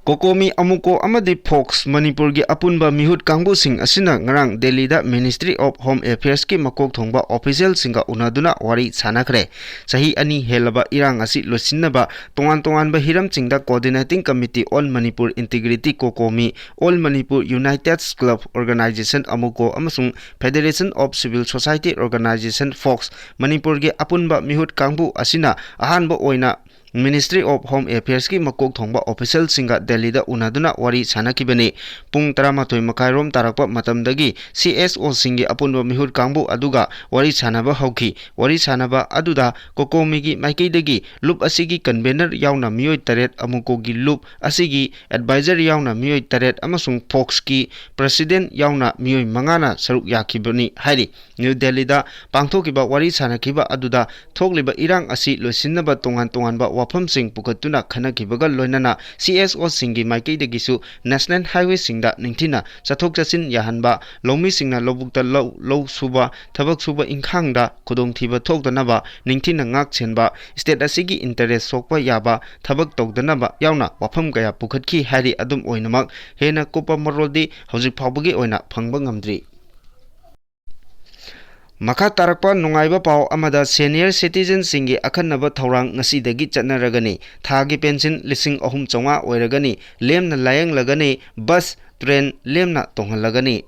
ꯀꯣꯀꯣꯃꯤ, ꯑꯃꯨꯀꯣ ꯑꯃꯗꯤ ꯐꯣꯛꯁ ꯃꯅꯤꯄꯨꯔꯒꯤ ꯑꯄꯨꯟꯕ ꯃꯤꯍꯨꯠ ꯀꯥꯡꯕꯨꯁꯤꯡ ꯑꯁꯤꯅ ꯉꯔꯥꯡ ꯗꯦꯜꯂꯤꯗ ꯃꯤꯅꯤꯁꯇ꯭ꯔꯤ ꯑꯣꯐ ꯍꯣꯝ ꯑꯦꯐꯤꯌꯔꯁꯀꯤ ꯃꯀꯣꯛ ꯊꯣꯡꯕ ꯑꯣꯐꯤꯁꯤꯌꯦꯜꯁꯤꯡꯒ ꯎꯅꯗꯨꯅ ꯋꯥꯔꯤ ꯁꯥꯟꯅꯈ꯭ꯔꯦ꯫ ꯆꯍꯤ ꯑꯅꯤ ꯍꯦꯜꯂꯕ ꯏꯔꯥꯡ ꯑꯁꯤ ꯂꯣꯏꯁꯤꯟꯅꯕ ꯇꯣꯉꯥꯟ ꯇꯣꯉꯥꯟꯕ ꯍꯤꯔꯝꯁꯤꯡꯗ Coordinating Committee on Manipur Integrity, ꯀꯣꯀꯣꯃꯤ, All Manipur United Club Organization, ꯑꯃꯨꯀꯣ, ꯑꯃꯁꯨꯡ Federation of Civil Society Organization, fox, ꯃꯅꯤꯄꯨꯔꯒꯤ ꯑꯄꯨꯟꯕ ꯃꯤꯍꯨꯠ ꯀꯥꯡꯕꯨ ꯑꯁꯤꯅ ꯑꯍꯥꯟꯕ ꯑꯣꯏꯅ ꯃꯤꯅꯤꯁꯇ꯭ꯔꯤ ꯑꯣꯐ ꯍꯣꯝ ꯑꯦꯐꯤꯌꯔꯁꯀꯤ ꯃꯀꯣꯛ ꯊꯣꯡꯕ ꯑꯣꯐꯤꯁꯤꯌꯦꯜꯁꯤꯡꯒ ꯗꯦꯜꯂꯤꯗ ꯎꯅꯗꯨꯅ ꯋꯥꯔꯤ ꯁꯥꯟꯅꯈꯤꯕꯅꯤ꯫ ꯄꯨꯡ ꯇꯔꯥꯃꯥꯊꯣꯏ ꯃꯈꯥꯏꯔꯣꯝ ꯇꯥꯔꯛꯄ ꯃꯇꯝꯗꯒꯤ ꯁꯤ ꯑꯦꯁ ꯑꯣꯁꯤꯡꯒꯤ ꯑꯄꯨꯟꯕ ꯃꯤꯍꯨꯠ ꯀꯥꯡꯕꯨ ꯑꯗꯨꯒ ꯋꯥꯔꯤ ꯁꯥꯟꯅꯕ ꯍꯧꯈꯤ꯫ ꯋꯥꯔꯤ ꯁꯥꯟꯅꯕ ꯑꯗꯨꯗ ꯀꯣꯀꯣꯃꯤꯒꯤ ꯃꯥꯏꯀꯩꯗꯒꯤ ꯂꯨꯞ ꯑꯁꯤꯒꯤ ꯀꯟꯚꯦꯅꯔ ꯌꯥꯎꯅ ꯃꯤꯑꯣꯏ ꯇꯔꯦꯠ, ꯑꯃꯨꯀꯣꯒꯤ ꯂꯨꯞ ꯑꯁꯤꯒꯤ ꯑꯦꯗꯚꯥꯏꯖꯔ ꯌꯥꯎꯅ ꯃꯤꯑꯣꯏ ꯇꯔꯦꯠ ꯑꯃꯁꯨꯡ ꯐꯣꯛꯁꯀꯤ ꯄ꯭ꯔꯦꯁꯤꯗꯦꯟꯠ ꯌꯥꯎꯅ ꯃꯤꯑꯣꯏ ꯃꯉꯥꯅ ꯁꯔꯨꯛ ꯌꯥꯈꯤꯕꯅꯤ ꯍꯥꯏꯔꯤ꯫ ꯅ꯭ꯌꯨ ꯗꯦꯜꯂꯤꯗ ꯄꯥꯡꯊꯣꯛꯈꯤꯕ ꯋꯥꯔꯤ ꯁꯥꯟꯅꯈꯤꯕ ꯑꯗꯨꯗ ꯊꯣꯛꯂꯤꯕ ꯏꯔꯥꯡ ꯑꯁꯤ ꯂꯣꯏꯁꯤꯟꯅꯕ ꯇꯣꯉꯥꯟ ꯇꯣꯉꯥꯟꯕ ꯋꯥꯐꯝ ꯋꯥꯐꯝꯁꯤꯡ ꯄꯨꯈꯠꯇꯨꯅ ꯈꯟꯅꯈꯤꯕꯒ ꯂꯣꯏꯅꯅ ꯁꯤ ꯑꯦꯁ ꯑꯣꯁꯤꯡꯒꯤ ꯃꯥꯏꯀꯩꯗꯒꯤꯁꯨ ꯅꯦꯁꯅꯦꯜ ꯍꯥꯏꯋꯦꯁꯤꯡꯗ ꯅꯤꯡꯊꯤꯅ ꯆꯠꯊꯣꯛ ꯆꯠꯁꯤꯟ ꯌꯥꯍꯟꯕ, ꯂꯧꯃꯤꯁꯤꯡꯅ ꯂꯧꯕꯨꯛꯇ ꯂꯧ, ꯂꯧ ꯁꯨꯕ, ꯊꯕꯛ ꯁꯨꯕ ꯏꯪꯈꯥꯡꯗ ꯈꯨꯗꯣꯡꯊꯤꯕ ꯊꯣꯛꯇꯅꯕ ꯅꯤꯡꯊꯤꯅ ꯉꯥꯛ ꯁꯦꯟꯕ, ꯁ꯭ꯇꯦꯠ ꯑꯁꯤꯒꯤ ꯏꯟꯇꯔꯦꯁ ꯁꯣꯛꯄ ꯌꯥꯕ ꯊꯕꯛ ꯇꯧꯗꯅꯕ ꯌꯥꯎꯅ ꯋꯥꯐꯝ ꯀꯌꯥ ꯄꯨꯈꯠꯈꯤ ꯍꯥꯏꯔꯤ꯫ ꯑꯗꯨꯝ ꯑꯣꯏꯅꯃꯛ, ꯍꯦꯟꯅ ꯀꯨꯞꯄ ꯃꯔꯣꯜꯗꯤ ꯍꯧꯖꯤꯛ ꯐꯥꯎꯕꯒꯤ ꯑꯣꯏꯅ ꯐꯪꯕ ꯉꯝꯗ꯭ꯔꯤ꯫ ꯃꯈꯥ ꯇꯥꯔꯛꯄ ꯅꯨꯡꯉꯥꯏꯕ ꯄꯥꯎ ꯑꯃꯗ, ꯁꯦꯅꯤꯌꯔ ꯁꯤꯇꯤꯖꯟꯁꯤꯡꯒꯤ ꯑꯈꯟꯅꯕ ꯊꯧꯔꯥꯡ ꯉꯁꯤꯗꯒꯤ ꯆꯠꯅꯔꯒꯅꯤ꯫ ꯊꯥꯒꯤ ꯄꯦꯟꯁꯤꯟ ꯂꯤꯁꯤꯡ ꯑꯍꯨꯝ ꯆꯥꯝꯃꯉꯥ ꯑꯣꯏꯔꯒꯅꯤ꯫ ꯂꯦꯝꯅ ꯂꯥꯌꯦꯡꯂꯒꯅꯤ꯫ ꯕꯁ, ꯇ꯭ꯔꯦꯟ ꯂꯦꯝꯅ ꯇꯣꯡꯍꯜꯂꯒꯅꯤ꯫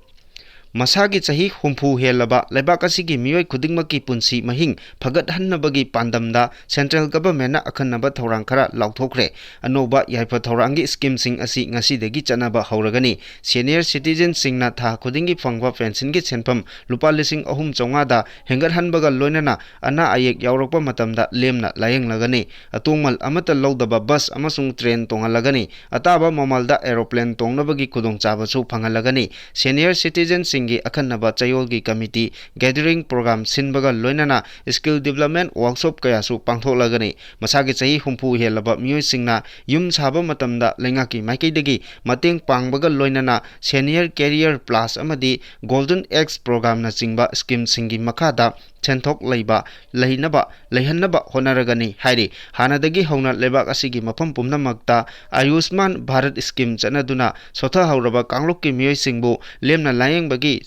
ꯃꯁꯥꯒꯤ ꯆꯍꯤ ꯍꯨꯝꯐꯨ ꯍꯦꯜꯂꯕ ꯂꯩꯕꯥꯛ ꯑꯁꯤꯒꯤ ꯃꯤꯑꯣꯏ ꯈꯨꯗꯤꯡꯃꯛꯀꯤ ꯄꯨꯟꯁꯤ ꯃꯍꯤꯡ ꯐꯒꯠꯍꯟꯅꯕꯒꯤ ꯄꯥꯟꯗꯝꯗ ꯁꯦꯟꯇ꯭ꯔꯦꯜ ꯒꯚꯔꯟꯃꯦꯟꯠꯅ ꯑꯈꯟꯅꯕ ꯊꯧꯔꯥꯡ ꯈꯔ ꯂꯥꯎꯊꯣꯛꯈ꯭ꯔꯦ꯫ ꯑꯅꯧꯕ ꯌꯥꯏꯐ ꯊꯧꯔꯥꯡꯒꯤ ꯁ꯭ꯀꯤꯝꯁꯤꯡ ꯑꯁꯤ ꯉꯁꯤꯗꯒꯤ ꯆꯠꯅꯕ ꯍꯧꯔꯒꯅꯤ꯫ ꯁꯦꯅꯤꯌꯔ ꯁꯤꯇꯤꯖꯟꯁꯤꯡꯅ ꯊꯥ ꯈꯨꯗꯤꯡꯒꯤ ꯐꯪꯕ ꯄꯦꯟꯁꯤꯟꯒꯤ ꯁꯦꯟꯐꯝ ꯂꯨꯄꯥ ꯂꯤꯁꯤꯡ ꯑꯍꯨꯝ ꯆꯥꯝꯃꯉꯥꯗ ꯍꯦꯟꯒꯠꯍꯟꯕꯒ ꯂꯣꯏꯅꯅ ꯑꯅꯥ ꯑꯌꯦꯛ ꯌꯥꯎꯔꯛꯄ ꯃꯇꯝꯗ ꯂꯦꯝꯅ ꯂꯥꯌꯦꯡꯂꯒꯅꯤ꯫ ꯑꯇꯣꯡꯃꯜ ꯑꯃꯠꯇ ꯂꯧꯗꯕ ꯕꯁ ꯑꯃꯁꯨꯡ ꯇ꯭ꯔꯦꯟ ꯇꯣꯡꯍꯜꯂꯒꯅꯤ꯫ ꯑꯇꯥꯕ ꯃꯃꯜꯗ ꯑꯦꯔꯣꯄ꯭ꯂꯦꯟ ꯇꯣꯡꯅꯕꯒꯤ ꯈꯨꯗꯣꯡꯆꯥꯕꯁꯨ ꯐꯪꯍꯜꯂꯒꯅꯤ꯫ ꯁꯦꯅꯤꯌꯔ ꯁꯤꯇꯤꯖꯟꯁꯤꯡꯒꯤ ꯑꯈꯟꯅꯕ ꯆꯌꯣꯜꯒꯤ ꯀꯃꯤꯇꯤ ꯒꯦꯗꯔꯤꯡ ꯄ꯭ꯔꯣꯒ꯭ꯔꯥꯝ ꯁꯤꯟꯕꯒ ꯂꯣꯏꯅꯅ ꯁ꯭ꯀꯤꯜ ꯗꯤꯕ꯭ꯂꯞꯃꯦꯟꯠ ꯋꯥꯔꯛꯁꯣꯞ ꯀꯌꯥꯁꯨ ꯄꯥꯡꯊꯣꯛꯂꯒꯅꯤ꯫ ꯃꯁꯥꯒꯤ ꯆꯍꯤ ꯍꯨꯝꯐꯨ ꯍꯦꯜꯂꯕ ꯃꯤꯑꯣꯏꯁꯤꯡꯅ ꯌꯨꯝ ꯁꯥꯕ ꯃꯇꯝꯗ ꯂꯩꯉꯥꯛꯀꯤ ꯃꯥꯏꯀꯩꯗꯒꯤ ꯃꯇꯦꯡ ꯄꯥꯡꯕꯒ ꯂꯣꯏꯅꯅ ꯁꯦꯅꯤꯌꯔ ꯀꯦꯔꯤꯌꯔ ꯄ꯭ꯂꯥꯁ ꯑꯃꯗꯤ ꯒꯣꯜꯗꯟ ꯑꯦꯛꯁ ꯄ꯭ꯔꯣꯒ꯭ꯔꯥꯝꯅꯆꯤꯡꯕ ꯁ꯭ꯀꯤꯝꯁꯤꯡꯒꯤ ꯃꯈꯥꯗ ꯁꯦꯟꯊꯣꯛ ꯂꯩꯕ ꯂꯩꯍꯟꯅꯕ, ꯂꯩꯍꯟꯅꯕ ꯍꯣꯠꯅꯔꯒꯅꯤ ꯍꯥꯏꯔꯤ꯫ ꯍꯥꯟꯅꯗꯒꯤ ꯍꯧꯅ ꯂꯩꯕꯥꯛ ꯑꯁꯤꯒꯤ ꯃꯐꯝ ꯄꯨꯝꯅꯃꯛꯇ ꯑꯌꯨꯁꯃꯥꯟ ꯚꯥꯔꯠ ꯁ꯭ꯀꯤꯝ ꯆꯠꯅꯗꯨꯅ ꯁꯣꯊꯍꯧꯔꯕ ꯀꯥꯡꯂꯨꯞꯀꯤ ꯃꯤꯑꯣꯏꯁꯤꯡꯕꯨ ꯂꯦꯝꯅ ꯂꯥꯌꯦꯡꯕꯒꯤ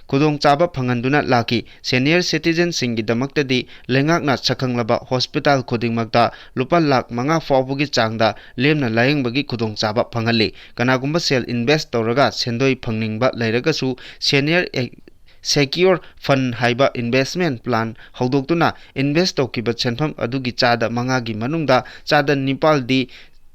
ꯈꯨꯗꯣꯡꯆꯥꯕ ꯐꯪꯍꯟꯗꯨꯅ ꯂꯥꯛꯈꯤ꯫ ꯁꯦꯅꯤꯌꯔ ꯁꯤꯇꯤꯖꯟꯁꯤꯡꯒꯤꯗꯃꯛꯇꯗꯤ ꯂꯩꯉꯥꯛꯅ ꯁꯛꯈꯪꯂꯕ ꯍꯣꯁꯄꯤꯇꯥꯜ ꯈꯨꯗꯤꯡꯃꯛꯇ ꯂꯨꯄꯥ ꯂꯥꯈ ꯃꯉꯥ ꯐꯥꯎꯕꯒꯤ ꯆꯥꯡꯗ ꯂꯦꯝꯅ ꯂꯥꯌꯦꯡꯕꯒꯤ ꯈꯨꯗꯣꯡꯆꯥꯕ ꯐꯪꯍꯜꯂꯤ꯫ ꯀꯅꯥꯒꯨꯝꯕ ꯁꯦꯜ ꯏꯟꯚꯦꯁ꯭ꯠ ꯇꯧꯔꯒ ꯁꯦꯟꯗꯣꯏ ꯐꯪꯅꯤꯡꯕ ꯂꯩꯔꯒꯁꯨ, ꯁꯦꯅꯤꯌꯔ ꯁꯦꯀ꯭ꯌꯣꯔ ꯐꯟ ꯍꯥꯏꯕ ꯏꯟꯚꯦꯁ꯭ꯠꯃꯦꯟꯠ ꯄ꯭ꯂꯥꯟ ꯍꯧꯗꯣꯛꯇꯨꯅ ꯏꯟꯚꯦꯁ꯭ꯠ ꯇꯧꯈꯤꯕ ꯁꯦꯟꯐꯝ ꯑꯗꯨꯒꯤ ꯆꯥꯗ ꯃꯉꯥꯒꯤ ꯃꯅꯨꯡꯗ ꯆꯥꯗ ꯅꯤꯄꯥꯜꯗꯤ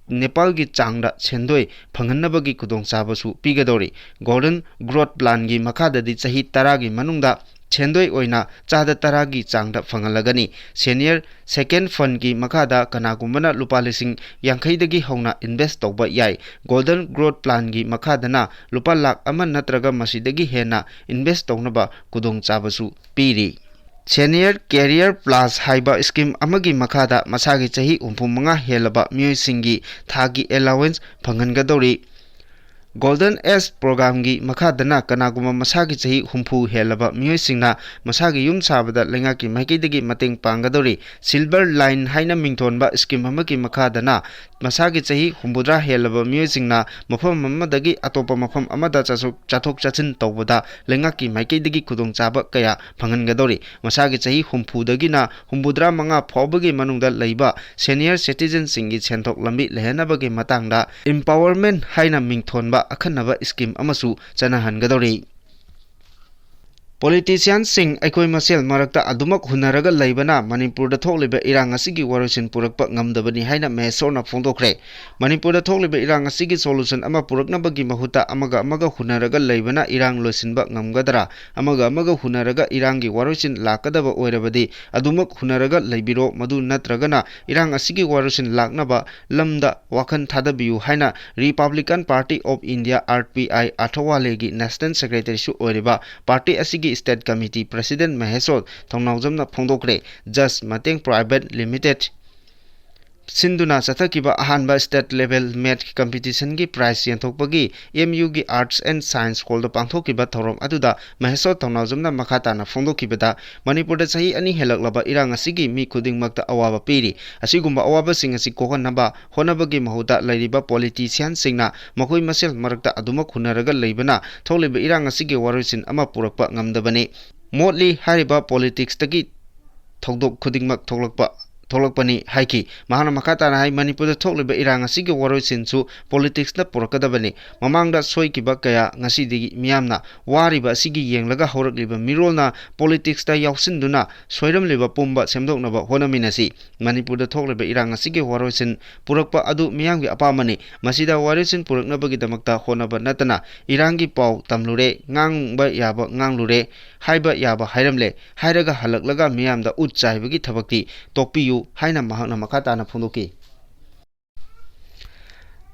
ꯅꯤꯄꯥꯜꯒꯤ ꯆꯥꯡꯗ ꯁꯦꯟꯗꯣꯏ ꯐꯪꯍꯟꯅꯕꯒꯤ ꯈꯨꯗꯣꯡꯆꯥꯕꯁꯨ ꯄꯤꯒꯗꯧꯔꯤ꯫ ꯒꯣꯜꯗꯟ ꯒ꯭ꯔꯣꯊ ꯄ꯭ꯂꯥꯟꯒꯤ ꯃꯈꯥꯗꯗꯤ ꯆꯍꯤ ꯇꯔꯥꯒꯤ ꯃꯅꯨꯡꯗ ꯁꯦꯟꯗꯣꯏ ꯑꯣꯏꯅ ꯆꯥꯗ ꯇꯔꯥꯒꯤ ꯆꯥꯡꯗ ꯐꯪꯍꯜꯂꯒꯅꯤ꯫ ꯁꯦꯅꯤꯌꯔ ꯁꯦꯀꯦꯟ ꯐꯟꯒꯤ ꯃꯈꯥꯗ ꯀꯅꯥꯒꯨꯝꯕꯅ ꯂꯨꯄꯥ ꯂꯤꯁꯤꯡ ꯌꯥꯡꯈꯩꯗꯒꯤ ꯍꯧꯅ ꯏꯟꯚꯦꯁ꯭ꯠ ꯇꯧꯕ ꯌꯥꯏ꯫ ꯒꯣꯜꯗꯟ ꯒ꯭ꯔꯣꯊ ꯄ꯭ꯂꯥꯟꯒꯤ ꯃꯈꯥꯗꯅ ꯂꯨꯄꯥ ꯂꯥꯈ ꯑꯃ ꯅꯠꯇ꯭ꯔꯒ ꯃꯁꯤꯗꯒꯤ ꯍꯦꯟꯅ ꯏꯟꯚꯦꯁ꯭ꯠ ꯇꯧꯅꯕ ꯈꯨꯗꯣꯡꯆꯥꯕꯁꯨ ꯄꯤꯔꯤ꯫ Senior Career Plus ꯍꯥꯏꯕ scheme ꯑꯃꯒꯤ ꯃꯈꯥꯗ ꯃꯁꯥꯒꯤ ꯆꯍꯤ ꯍꯨꯝꯐꯨ ꯃꯉꯥ ꯍꯦꯜꯂꯕ ꯃꯤꯑꯣꯏꯁꯤꯡꯒꯤ ꯊꯥꯒꯤ allowance ꯐꯪꯍꯟꯒꯗꯧꯔꯤ꯫ Golden Age Programꯒꯤ ꯃꯈꯥꯗꯅ ꯀꯅꯥꯒꯨꯝꯕ ꯃꯁꯥꯒꯤ ꯆꯍꯤ ꯍꯨꯝꯐꯨ ꯍꯦꯜꯂꯕ ꯃꯤꯑꯣꯏꯁꯤꯡꯅ ꯃꯁꯥꯒꯤ ꯌꯨꯝ ꯁꯥꯕꯗ ꯂꯩꯉꯥꯛꯀꯤ ꯃꯥꯏꯀꯩꯗꯒꯤ ꯃꯇꯦꯡ ꯄꯥꯡꯒꯗꯧꯔꯤ꯫ Silver Line ꯍꯥꯏꯅ ꯃꯤꯡꯊꯣꯟꯕ scheme ꯑꯃꯒꯤ ꯃꯈꯥꯗꯅ ꯃꯁꯥꯒꯤ ꯆꯍꯤ ꯍꯨꯝꯐꯨꯇꯔꯥ ꯍꯦꯜꯂꯕ ꯃꯤꯑꯣꯏꯁꯤꯡꯅ ꯃꯐꯝ ꯑꯃꯗꯒꯤ ꯑꯇꯣꯞꯄ ꯃꯐꯝ ꯑꯃꯗ ꯆꯠꯊꯣꯛ-, ꯆꯠꯊꯣꯛ ꯆꯠꯁꯤꯟ ꯇꯧꯕꯗ ꯂꯩꯉꯥꯛꯀꯤ ꯃꯥꯏꯀꯩꯗꯒꯤ ꯈꯨꯗꯣꯡꯆꯥꯕ ꯀꯌꯥ ꯐꯪꯍꯟꯒꯗꯧꯔꯤ꯫ ꯃꯁꯥꯒꯤ ꯆꯍꯤ ꯍꯨꯝꯐꯨꯗꯒꯤꯅ ꯍꯨꯝꯐꯨꯇꯔꯥ ꯃꯉꯥ ꯐꯥꯎꯕꯒꯤ ꯃꯅꯨꯡꯗ ꯂꯩꯕ senior citizenꯁꯤꯡꯒꯤ ꯁꯦꯟꯊꯣꯛ ꯂꯝꯕꯤ ꯂꯩꯍꯟꯅꯕꯒꯤ ꯃꯇꯥꯡꯗ empowerment ꯍꯥꯏꯅ ꯃꯤꯡꯊꯣꯟꯕ ꯑꯈꯟꯅꯕ scheme ꯑꯃꯁꯨ ꯆꯠꯅꯍꯟꯒꯗꯧꯔꯤ꯫ Politicianꯁꯤꯡ ꯑꯩꯈꯣꯏ ꯃꯁꯦꯜ ꯃꯔꯛꯇ ꯑꯗꯨꯃꯛ ꯍꯨꯟꯅꯔꯒ ꯂꯩꯕꯅ ꯃꯅꯤꯄꯨꯔꯗ ꯊꯣꯛꯂꯤꯕ ꯏꯔꯥꯡ ꯑꯁꯤꯒꯤ ꯋꯥꯔꯣꯏꯁꯤꯟ ꯄꯨꯔꯛꯄ ꯉꯝꯗꯕꯅꯤ ꯍꯥꯏꯅ ꯃꯍꯦꯁꯣꯔꯅ ꯐꯣꯡꯗꯣꯛꯈ꯭ꯔꯦ꯫ ꯃꯅꯤꯄꯨꯔꯗ ꯊꯣꯛꯂꯤꯕ ꯏꯔꯥꯡ ꯑꯁꯤꯒꯤ solution ꯑꯃ ꯄꯨꯔꯛꯅꯕꯒꯤ ꯃꯍꯨꯠꯇ ꯑꯃꯒ ꯑꯃꯒ ꯍꯨꯟꯅꯔꯒ ꯂꯩꯕꯅ ꯏꯔꯥꯡ ꯂꯣꯏꯁꯤꯟꯕ ꯉꯝꯒꯗ꯭ꯔꯥ? ꯑꯃꯒ ꯑꯃꯒ ꯍꯨꯟꯅꯔꯒ ꯏꯔꯥꯡꯒꯤ ꯋꯥꯔꯣꯏꯁꯤꯟ ꯂꯥꯛꯀꯗꯕ ꯑꯣꯏꯔꯕꯗꯤ ꯑꯗꯨꯃꯛ ꯍꯨꯟꯅꯔꯒ ꯂꯩꯕꯤꯔꯣ, ꯃꯗꯨ ꯅꯠꯇ꯭ꯔꯒꯅ ꯏꯔꯥꯡ ꯑꯁꯤꯒꯤ ꯋꯥꯔꯣꯏꯁꯤꯟ ꯂꯥꯛꯅꯕ ꯂꯝꯗ ꯋꯥꯈꯜ ꯊꯥꯗꯕꯤꯌꯨ ꯍꯥꯏꯅ Republican Party of India, R P I, ꯑꯊꯋꯥꯂꯦꯒꯤ National Secretaryꯁꯨ ꯑꯣꯏꯔꯤꯕ party ꯑꯁꯤꯒꯤ State Committee President ꯃꯍꯦꯁꯣꯔ ꯊꯧꯅꯥꯎꯖꯝꯅ ꯐꯣꯡꯗꯣꯛꯈ꯭ꯔꯦ꯫ Just ꯃꯇꯦꯡ Private Limited ꯁꯤꯟꯗꯨꯅ ꯆꯠꯊꯈꯤꯕ ꯑꯍꯥꯟꯕ state level math competitionꯒꯤ prize ꯌꯦꯟꯊꯣꯛꯄꯒꯤ M Uꯒꯤ Arts and Science Hallꯗ ꯄꯥꯡꯊꯣꯛꯈꯤꯕ ꯊꯧꯔꯝ ꯑꯗꯨꯗ ꯃꯍꯦꯁꯣꯔ ꯊꯧꯅꯥꯎꯖꯝꯅ ꯃꯈꯥ ꯇꯥꯅ ꯐꯣꯡꯗꯣꯛꯈꯤꯕꯗ, ꯃꯅꯤꯄꯨꯔꯗ ꯆꯍꯤ ꯑꯅꯤ ꯍꯦꯜꯂꯛꯂꯕ ꯏꯔꯥꯡ ꯑꯁꯤꯒꯤ ꯃꯤ ꯈꯨꯗꯤꯡꯃꯛꯇ ꯑꯋꯥꯕ ꯄꯤꯔꯤ꯫ ꯑꯁꯤꯒꯨꯝꯕ ꯑꯋꯥꯕꯁꯤꯡ ꯑꯁꯤ ꯀꯣꯛꯍꯟꯅꯕ ꯍꯣꯠꯅꯕꯒꯤ ꯃꯍꯨꯠꯇ ꯂꯩꯔꯤꯕ politicianꯁꯤꯡꯅ ꯃꯈꯣꯏ ꯃꯁꯦꯜ ꯃꯔꯛꯇ ꯑꯗꯨꯃꯛ ꯍꯨꯟꯅꯔꯒ ꯂꯩꯕꯅ ꯊꯣꯛꯂꯤꯕ ꯏꯔꯥꯡ ꯑꯁꯤꯒꯤ ꯋꯥꯔꯣꯏꯁꯤꯟ ꯑꯃ ꯄꯨꯔꯛꯄ ꯉꯝꯗꯕꯅꯤ꯫ ꯃꯣꯠꯂꯤ ꯍꯥꯏꯔꯤꯕ politicsꯇꯒꯤ ꯊꯧꯗꯣꯛ ꯈꯨꯗꯤꯡꯃꯛ ꯊꯣꯛꯂꯛꯄ, ꯊꯣꯛꯂꯛꯄꯅꯤ ꯍꯥꯏꯈꯤ꯫ ꯃꯍꯥꯛꯅ ꯃꯈꯥ ꯇꯥꯅ ꯍꯥꯏ, ꯃꯅꯤꯄꯨꯔꯗ ꯊꯣꯛꯂꯤꯕ ꯏꯔꯥꯡ ꯑꯁꯤꯒꯤ ꯋꯥꯔꯣꯏꯁꯤꯟꯁꯨ politicsꯅ ꯄꯨꯔꯛꯀꯗꯕꯅꯤ꯫ ꯃꯃꯥꯡꯗ ꯁꯣꯏꯈꯤꯕ ꯀꯌꯥ ꯉꯁꯤꯗꯒꯤ ꯃꯤꯌꯥꯝꯅ ꯋꯥꯔꯤꯕ ꯑꯁꯤꯒꯤ ꯌꯦꯡꯂꯒ ꯍꯧꯔꯛꯂꯤꯕ ꯃꯤꯔꯣꯜꯅ politicsꯇ ꯌꯥꯎꯁꯤꯟꯗꯨꯅ ꯁꯣꯏꯔꯝꯂꯤꯕ ꯄꯨꯝꯕ ꯁꯦꯝꯗꯣꯛꯅꯕ ꯍꯣꯠꯅꯃꯤꯟꯅꯁꯤ꯫ ꯃꯅꯤꯄꯨꯔꯗ ꯊꯣꯛꯂꯤꯕ ꯏꯔꯥꯡ ꯑꯁꯤꯒꯤ ꯋꯥꯔꯣꯏꯁꯤꯟ ꯄꯨꯔꯛꯄ ꯑꯗꯨ ꯃꯤꯌꯥꯝꯒꯤ ꯑꯄꯥꯝꯕꯅꯤ꯫ ꯃꯁꯤꯗ ꯋꯥꯔꯣꯏꯁꯤꯟ ꯄꯨꯔꯛꯅꯕꯒꯤꯗꯃꯛꯇ ꯍꯣꯠꯅꯕ ꯅꯠꯇꯅ ꯏꯔꯥꯡꯒꯤ ꯄꯥꯎ ꯇꯝꯂꯨꯔꯦ, ꯉꯥꯡꯕ ꯌꯥꯕ ꯉꯥꯡꯂꯨꯔꯦ, ꯍꯥꯏꯕ ꯌꯥꯕ ꯍꯥꯏꯔꯝꯂꯦ꯫ ꯍꯥꯏꯔꯒ ꯍꯜꯂꯛꯂꯒ ꯃꯤꯌꯥꯝꯗ ꯎꯠ ꯆꯥꯏꯕꯒꯤ ꯊꯕꯛꯇꯤ ꯇꯣꯛꯄꯤꯌꯨ ꯍꯥꯏꯅ ꯃꯍꯥꯛꯅ ꯃꯈꯥ ꯇꯥꯅ ꯐꯣꯡꯗꯣꯛꯈꯤ꯫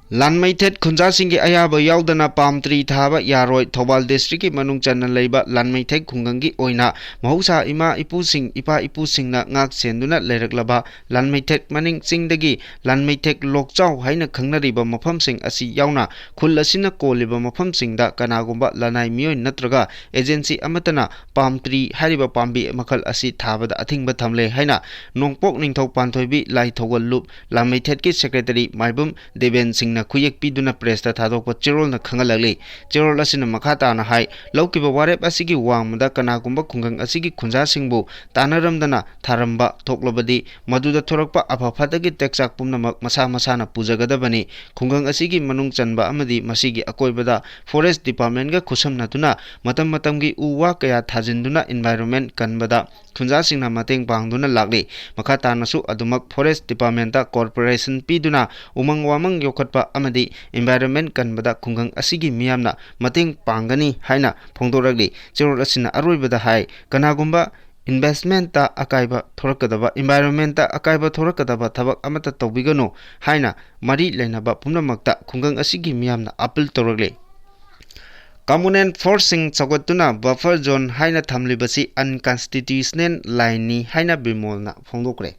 ꯂꯥꯟꯃꯩꯊꯦꯠ ꯈꯨꯟꯖꯥꯁꯤꯡꯒꯤ ꯑꯌꯥꯕ ꯌꯥꯎꯗꯅ palm tree ꯊꯥꯕ ꯌꯥꯔꯣꯏ꯫ ꯊꯧꯕꯥꯜ districtꯀꯤ ꯃꯅꯨꯡ ꯆꯟꯅ ꯂꯩꯕ ꯂꯥꯟꯃꯩꯊꯦꯠ ꯈꯨꯡꯒꯪꯒꯤ ꯑꯣꯏꯅ ꯃꯍꯧꯁꯥ ꯏꯃꯥ ꯏꯄꯨꯁꯤꯡ, ꯏꯄꯥ ꯏꯄꯨꯁꯤꯡꯅ ꯉꯥꯛ ꯁꯦꯟꯗꯨꯅ ꯂꯩꯔꯛꯂꯕ ꯂꯥꯟꯃꯩꯊꯦꯠ ꯃꯅꯤꯡ ꯆꯤꯡꯗꯒꯤ ꯂꯥꯟꯃꯩꯊꯦꯠ ꯂꯣꯛꯆꯥꯎ ꯍꯥꯏꯅ ꯈꯪꯅꯔꯤꯕ ꯃꯐꯝꯁꯤꯡ ꯑꯁꯤ ꯌꯥꯎꯅ ꯈꯨꯜ ꯑꯁꯤꯅ ꯀꯣꯜꯂꯤꯕ ꯃꯐꯝꯁꯤꯡꯗ ꯀꯅꯥꯒꯨꯝꯕ ꯂꯅꯥꯏ ꯃꯤꯑꯣꯏ ꯅꯠꯇ꯭ꯔꯒ agency ꯑꯃꯠꯇꯅ palm tree ꯍꯥꯏꯔꯤꯕ ꯄꯥꯝꯕꯤ ꯃꯈꯜ ꯑꯁꯤ ꯊꯥꯕꯗ ꯑꯊꯤꯡꯕ ꯊꯝꯂꯦ ꯍꯥꯏꯅ ꯅꯣꯡꯄꯣꯛ ꯅꯤꯡꯊꯧ ꯄꯥꯟꯊꯣꯏꯕꯤ ꯂꯥꯏꯊꯧꯒꯜ ꯂꯨꯞ ꯂꯥꯟꯃꯩꯊꯦꯠꯀꯤ secretary ꯃꯥꯏꯕꯝ ꯗꯦꯕꯦꯟ ꯁꯤꯡꯅ ꯈꯨꯌꯦꯛ ꯄꯤꯗꯨꯅ pressꯇ ꯊꯥꯗꯣꯛꯄ ꯆꯦꯔꯣꯜꯅ ꯈꯪꯍꯜꯂꯛꯂꯤ꯫ ꯆꯦꯔꯣꯜ ꯑꯁꯤꯅ ꯃꯈꯥ ꯇꯥꯅ ꯍꯥꯏ, ꯂꯧꯈꯤꯕ ꯋꯥꯔꯦꯞ ꯑꯁꯤꯒꯤ ꯋꯥꯡꯃꯗ ꯀꯅꯥꯒꯨꯝꯕ ꯈꯨꯡꯒꯪ ꯑꯁꯤꯒꯤ ꯈꯨꯟꯖꯥꯁꯤꯡꯕꯨ ꯇꯥꯟꯅꯔꯝꯗꯅ ꯊꯥꯔꯝꯕ ꯊꯣꯛꯂꯕꯗꯤ, ꯃꯗꯨꯗ ꯊꯣꯔꯛꯄ ꯑꯐ ꯐꯠꯇꯒꯤ ꯇꯦꯛꯆꯥꯛ ꯄꯨꯝꯅꯃꯛ ꯃꯁꯥ ꯃꯁꯥꯅ ꯄꯨꯖꯒꯗꯕꯅꯤ꯫ ꯈꯨꯡꯒꯪ ꯑꯁꯤꯒꯤ ꯃꯅꯨꯡ ꯆꯟꯕ ꯑꯃꯗꯤ ꯃꯁꯤꯒꯤ ꯑꯀꯣꯏꯕꯗ forest departmentꯀ ꯈꯨꯠꯁꯝꯅꯗꯨꯅ ꯃꯇꯝ ꯃꯇꯝꯒꯤ ꯎ ꯋꯥ ꯀꯌꯥ ꯊꯥꯖꯤꯟꯗꯨꯅ environment ꯀꯟꯕꯗ ꯈꯨꯟꯖꯥꯁꯤꯡꯅ ꯃꯇꯦꯡ ꯄꯥꯡꯗꯨꯅ ꯂꯥꯛꯂꯤ꯫ ꯃꯈꯥ ꯇꯥꯅꯁꯨ ꯑꯗꯨꯃꯛ forest departmentꯇ cooperation ꯄꯤꯗꯨꯅ ꯎꯃꯪ ꯋꯥꯃꯪ ꯌꯣꯛꯈꯠꯄ ꯑꯃꯗꯤ environment ꯀꯟꯕꯗ ꯈꯨꯡꯒꯪ ꯑꯁꯤꯒꯤ ꯃꯤꯌꯥꯝꯅ ꯃꯇꯦꯡ ꯄꯥꯡꯒꯅꯤ ꯍꯥꯏꯅ ꯐꯣꯡꯗꯣꯔꯛꯂꯤ꯫ ꯆꯦꯔꯣꯜ ꯑꯁꯤꯅ ꯑꯔꯣꯏꯕꯗ ꯍꯥꯏ, ꯀꯅꯥꯒꯨꯝꯕ investmentꯇ ꯑꯀꯥꯏꯕ ꯊꯣꯔꯛꯀꯗꯕ, environmentꯇ ꯑꯀꯥꯏꯕ ꯊꯣꯔꯛꯀꯗꯕ ꯊꯕꯛ ꯑꯃꯠꯇ ꯇꯧꯕꯤꯒꯅꯨ ꯍꯥꯏꯅ ꯃꯔꯤ ꯂꯩꯅꯕ ꯄꯨꯝꯅꯃꯛꯇ ꯈꯨꯡꯒꯪ ꯑꯁꯤꯒꯤ ꯃꯤꯌꯥꯝꯅ appeal ꯇꯧꯔꯛꯂꯤ꯫ Communal forceꯁꯤꯡ ꯆꯥꯎꯈꯠꯇꯨꯅ buffer zone ꯍꯥꯏꯅ ꯊꯝꯂꯤꯕꯁꯤ unconstitutional lineꯅꯤ ꯍꯥꯏꯅ ꯕꯤꯃꯣꯜꯅ ꯐꯣꯡꯗꯣꯛꯈ꯭ꯔꯦ꯫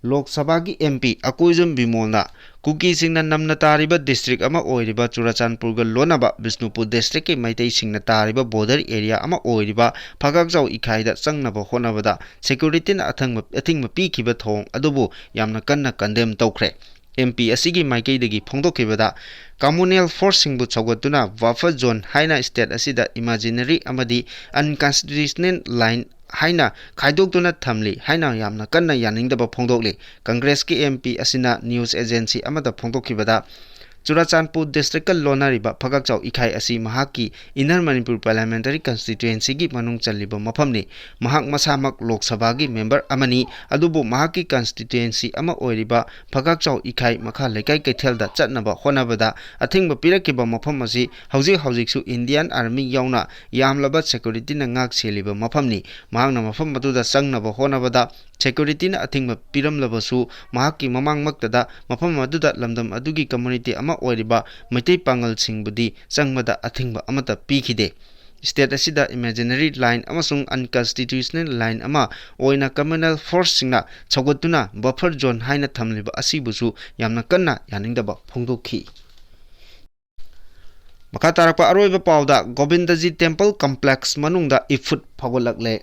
ꯂꯣꯛ ꯁꯚꯥꯒꯤ MP ꯑꯀꯣꯏꯖꯝ ꯕꯤꯃꯣꯜꯅ ꯀꯨꯀꯤꯁꯤꯡꯅ ꯅꯝꯅ ꯇꯥꯔꯤꯕ district ꯑꯃ ꯑꯣꯏꯔꯤꯕ ꯆꯨꯔꯆꯥꯟꯄꯨꯔꯒ ꯂꯣꯟꯅꯕ ꯕꯤꯁꯅꯨꯄꯨꯔ districtꯀꯤ ꯃꯩꯇꯩꯁꯤꯡꯅ ꯇꯥꯔꯤꯕ border area ꯑꯃ ꯑꯣꯏꯔꯤꯕ ꯐꯒꯥꯛꯆꯥꯎ ꯏꯈꯥꯏꯗ ꯆꯪꯅꯕ ꯍꯣꯠꯅꯕꯗ securityꯅ ꯑꯊꯪꯕ-, ꯑꯊꯤꯡꯕ ꯄꯤꯈꯤꯕ ꯊꯧꯑꯣꯡ ꯑꯗꯨꯕꯨ ꯌꯥꯝꯅ ꯀꯟꯅ condemn ꯇꯧꯈ꯭ꯔꯦ꯫ MP ꯑꯁꯤꯒꯤ ꯃꯥꯏꯀꯩꯗꯒꯤ ꯐꯣꯡꯗꯣꯛꯈꯤꯕꯗ, communal forceꯁꯤꯡꯕꯨ ꯁꯧꯒꯠꯇꯨꯅ buffer zone ꯍꯥꯏꯅ state ꯑꯁꯤꯗ imaginary ꯑꯃꯗꯤ unconstitutional line ꯍꯥꯏꯅ ꯈꯥꯏꯗꯣꯛꯇꯨꯅ ꯊꯝꯂꯤ ꯍꯥꯏꯅ ꯌꯥꯝꯅ ꯀꯟꯅ ꯌꯥꯅꯤꯡꯗꯕ ꯐꯣꯡꯗꯣꯛꯂꯤ꯫ Congressꯀꯤ MP ꯑꯁꯤꯅ news agency ꯑꯃꯗ ꯐꯣꯡꯗꯣꯛꯈꯤꯕꯗ, ꯆꯨꯔꯆꯥꯟꯄꯨꯔ districtꯀ ꯂꯣꯟꯅꯔꯤꯕ ꯐꯒꯥꯛꯆꯥꯎ ꯏꯈꯥꯏ ꯑꯁꯤ ꯃꯍꯥꯛꯀꯤ Inner Manipur Parliamentary Constituencyꯒꯤ ꯃꯅꯨꯡ ꯆꯜꯂꯤꯕ ꯃꯐꯝꯅꯤ꯫ ꯃꯍꯥꯛ ꯃꯁꯥꯃꯛ ꯂꯣꯛ ꯁꯚꯥꯒꯤ member ꯑꯃꯅꯤ, ꯑꯗꯨꯕꯨ ꯃꯍꯥꯛꯀꯤ constituency ꯑꯃ ꯑꯣꯏꯔꯤꯕ ꯐꯒꯥꯛꯆꯥꯎ ꯏꯈꯥꯏ ꯃꯈꯥ ꯂꯩꯀꯥꯏ ꯀꯩꯊꯦꯜꯗ ꯆꯠꯅꯕ ꯍꯣꯠꯅꯕꯗ ꯑꯊꯤꯡꯕ ꯄꯤꯔꯛꯈꯤꯕ ꯃꯐꯝ ꯑꯁꯤ ꯍꯧꯖꯤꯛ ꯍꯧꯖꯤꯛꯁꯨ Indian Army ꯌꯥꯎꯅ ꯌꯥꯝꯂꯕ securityꯅ ꯉꯥꯛ ꯁꯦꯜꯂꯤꯕ ꯃꯐꯝꯅꯤ꯫ ꯃꯍꯥꯛꯅ ꯃꯐꯝ ꯑꯗꯨꯗ ꯆꯪꯅꯕ ꯍꯣꯠꯅꯕꯗ ꯁꯦꯀ꯭ꯌꯨꯔꯤꯇꯤꯅ ꯑꯊꯤꯡꯕ ꯄꯤꯔꯝꯂꯕꯁꯨ, ꯃꯍꯥꯛꯀꯤ ꯃꯃꯥꯡꯃꯛꯇꯗ ꯃꯐꯝ ꯑꯗꯨꯗ ꯂꯝꯗꯝ ꯑꯗꯨꯒꯤ ꯀꯝꯃ꯭ꯌꯨꯅꯤꯇꯤ ꯑꯃ ꯑꯣꯏꯔꯤꯕ ꯃꯩꯇꯩ ꯄꯥꯉꯜꯁꯤꯡꯕꯨꯗꯤ ꯆꯪꯕꯗ ꯑꯊꯤꯡꯕ ꯑꯃꯠꯇ ꯄꯤꯈꯤꯗꯦ꯫ ꯁ꯭ꯇꯦꯠ ꯑꯁꯤꯗ ꯏꯃꯦꯖꯤꯅꯔꯤ ꯂꯥꯏꯟ ꯑꯃꯁꯨꯡ ꯑꯟꯀꯟꯁꯇꯤꯇ꯭ꯌꯨꯁꯅꯦꯜ ꯂꯥꯏꯟ ꯑꯃ ꯑꯣꯏꯅ ꯀꯝꯃ꯭ꯌꯨꯅꯦꯜ ꯐꯣꯔꯁꯁꯤꯡꯅ ꯁꯧꯒꯠꯇꯨꯅ ꯕꯐꯔ ꯖꯣꯟ ꯍꯥꯏꯅ ꯊꯝꯂꯤꯕ ꯑꯁꯤꯕꯨꯁꯨ ꯌꯥꯝꯅ ꯀꯟꯅ ꯌꯥꯅꯤꯡꯗꯕ ꯐꯣꯡꯗꯣꯛꯈꯤ꯫ ꯃꯈꯥ ꯇꯥꯔꯛꯄ ꯑꯔꯣꯏꯕ ꯄꯥꯎꯗ, ꯒꯣꯕꯤꯟꯗꯖꯤ ꯇꯦꯝꯄꯜ ꯀꯝꯄ꯭ꯂꯦꯛꯁ ꯃꯅꯨꯡꯗ ꯏꯐꯨꯠ ꯐꯥꯎꯒꯠꯂꯛꯂꯦ꯫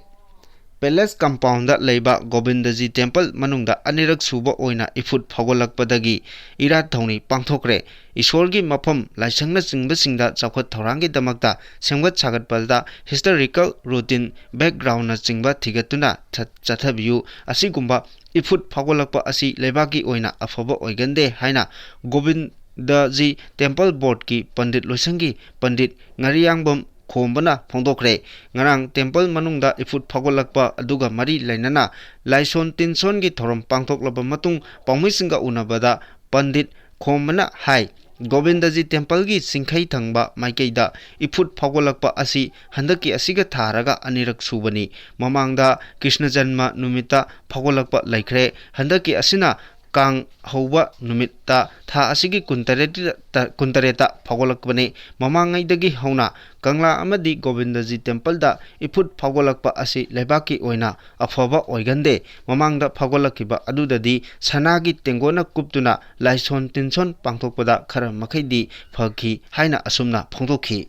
ꯄꯦꯂꯦꯁ ꯀꯝꯄꯥꯎꯟꯗ ꯂꯩꯕ ꯒꯣꯕꯤꯟꯗꯖꯤ ꯇꯦꯝꯄꯜ ꯃꯅꯨꯡꯗ ꯑꯅꯤꯔꯛ ꯁꯨꯕ ꯑꯣꯏꯅ ꯏꯐꯨꯠ ꯐꯥꯎꯒꯠꯂꯛꯄꯗꯒꯤ ꯏꯔꯥꯠ ꯊꯧꯅꯤ ꯄꯥꯡꯊꯣꯛꯈ꯭ꯔꯦ꯫ ꯏꯁꯣꯔꯒꯤ ꯃꯐꯝ, ꯂꯥꯏꯁꯪꯅꯆꯤꯡꯕꯁꯤꯡꯗ ꯆꯥꯎꯈꯠ ꯊꯧꯔꯥꯡꯒꯤꯗꯃꯛꯇ ꯁꯦꯝꯒꯠ ꯁꯥꯒꯠꯄꯗ ꯍꯤꯁꯇꯣꯔꯤꯀꯦꯜ ꯔꯨꯇꯤꯟ, ꯕꯦꯛꯒ꯭ꯔꯥꯎꯟꯅꯆꯤꯡꯕ ꯊꯤꯒꯠꯇꯨꯅ ꯆꯠ-, ꯆꯠꯊꯕꯤꯌꯨ꯫ ꯑꯁꯤꯒꯨꯝꯕ ꯏꯐꯨꯠ ꯐꯥꯎꯒꯠꯂꯛꯄ ꯑꯁꯤ ꯂꯩꯕꯥꯛꯀꯤ ꯑꯣꯏꯅ ꯑꯐꯕ ꯑꯣꯏꯒꯟꯗꯦ ꯍꯥꯏꯅ ꯒꯣꯕꯤꯟꯗꯖꯤ ꯇꯦꯝꯄꯜ ꯕꯣꯔꯗꯀꯤ ꯄꯟꯗꯤꯠ ꯂꯣꯏꯁꯪꯒꯤ ꯄꯟꯗꯤꯠ ꯉꯥꯔꯤꯌꯥꯡꯕꯝ ꯈꯣꯝꯕꯅ ꯐꯣꯡꯗꯣꯛꯈ꯭ꯔꯦ꯫ ꯉꯔꯥꯡ ꯇꯦꯝꯄꯜ ꯃꯅꯨꯡꯗ ꯏꯐꯨꯠ ꯐꯥꯎꯒꯠꯂꯛꯄ ꯑꯗꯨꯒ ꯃꯔꯤ ꯂꯩꯅꯅ ꯂꯥꯏꯁꯣꯟ ꯇꯤꯟꯁꯣꯟꯒꯤ ꯊꯧꯔꯝ ꯄꯥꯡꯊꯣꯛꯂꯕ ꯃꯇꯨꯡ ꯄꯥꯎꯃꯤꯁꯤꯡꯒ ꯎꯅꯕꯗ ꯄꯟꯗꯤꯠ ꯈꯣꯝꯕꯅ ꯍꯥꯏ, ꯒꯣꯕꯤꯟꯗꯖꯤ ꯇꯦꯝꯄꯜꯒꯤ ꯆꯤꯡꯈꯩ ꯊꯪꯕ ꯃꯥꯏꯀꯩꯗ ꯏꯐꯨꯠ ꯐꯥꯎꯒꯠꯂꯛꯄ ꯑꯁꯤ ꯍꯟꯗꯛꯀꯤ ꯑꯁꯤꯒ ꯊꯥꯔꯒ ꯑꯅꯤꯔꯛ ꯁꯨꯕꯅꯤ꯫ ꯃꯃꯥꯡꯗ ꯀ꯭ꯔꯤꯁꯅ ꯖꯟꯃ ꯅꯨꯃꯤꯠꯇ ꯐꯥꯎꯒꯠꯂꯛꯄ ꯂꯩꯈ꯭ꯔꯦ꯫ ꯍꯟꯗꯛꯀꯤ ꯑꯁꯤꯅ ꯀꯥꯡ ꯍꯧꯕ ꯅꯨꯃꯤꯠꯇ ꯊꯥ ꯑꯁꯤꯒꯤ ꯀꯨꯟꯇꯔꯦꯠꯇ, ꯀꯨꯟꯇꯔꯦꯠꯇ ꯐꯥꯎꯒꯠꯂꯛꯄꯅꯤ꯫ ꯃꯃꯥꯡꯉꯩꯗꯒꯤ ꯍꯧꯅ ꯀꯪꯂꯥ ꯑꯃꯗꯤ ꯒꯣꯕꯤꯟꯗꯖꯤ ꯇꯦꯝꯄꯜꯗ ꯏꯐꯨꯠ ꯐꯥꯎꯒꯠꯂꯛꯄ ꯑꯁꯤ ꯂꯩꯕꯥꯛꯀꯤ ꯑꯣꯏꯅ ꯑꯐꯕ ꯑꯣꯏꯒꯟꯗꯦ꯫ ꯃꯃꯥꯡꯗ ꯐꯥꯎꯒꯠꯂꯛꯈꯤꯕ ꯑꯗꯨꯗꯗꯤ ꯁꯅꯥꯒꯤ ꯇꯦꯡꯒꯣꯠꯅ ꯀꯨꯞꯇꯨꯅ ꯂꯥꯏꯁꯣꯟ ꯇꯤꯟꯁꯣꯟ ꯄꯥꯡꯊꯣꯛꯄꯗ ꯈꯔ ꯃꯈꯩꯗꯤ ꯐꯈꯤ ꯍꯥꯏꯅ ꯑꯁꯨꯝꯅ ꯐꯣꯡꯗꯣꯛꯈꯤ꯫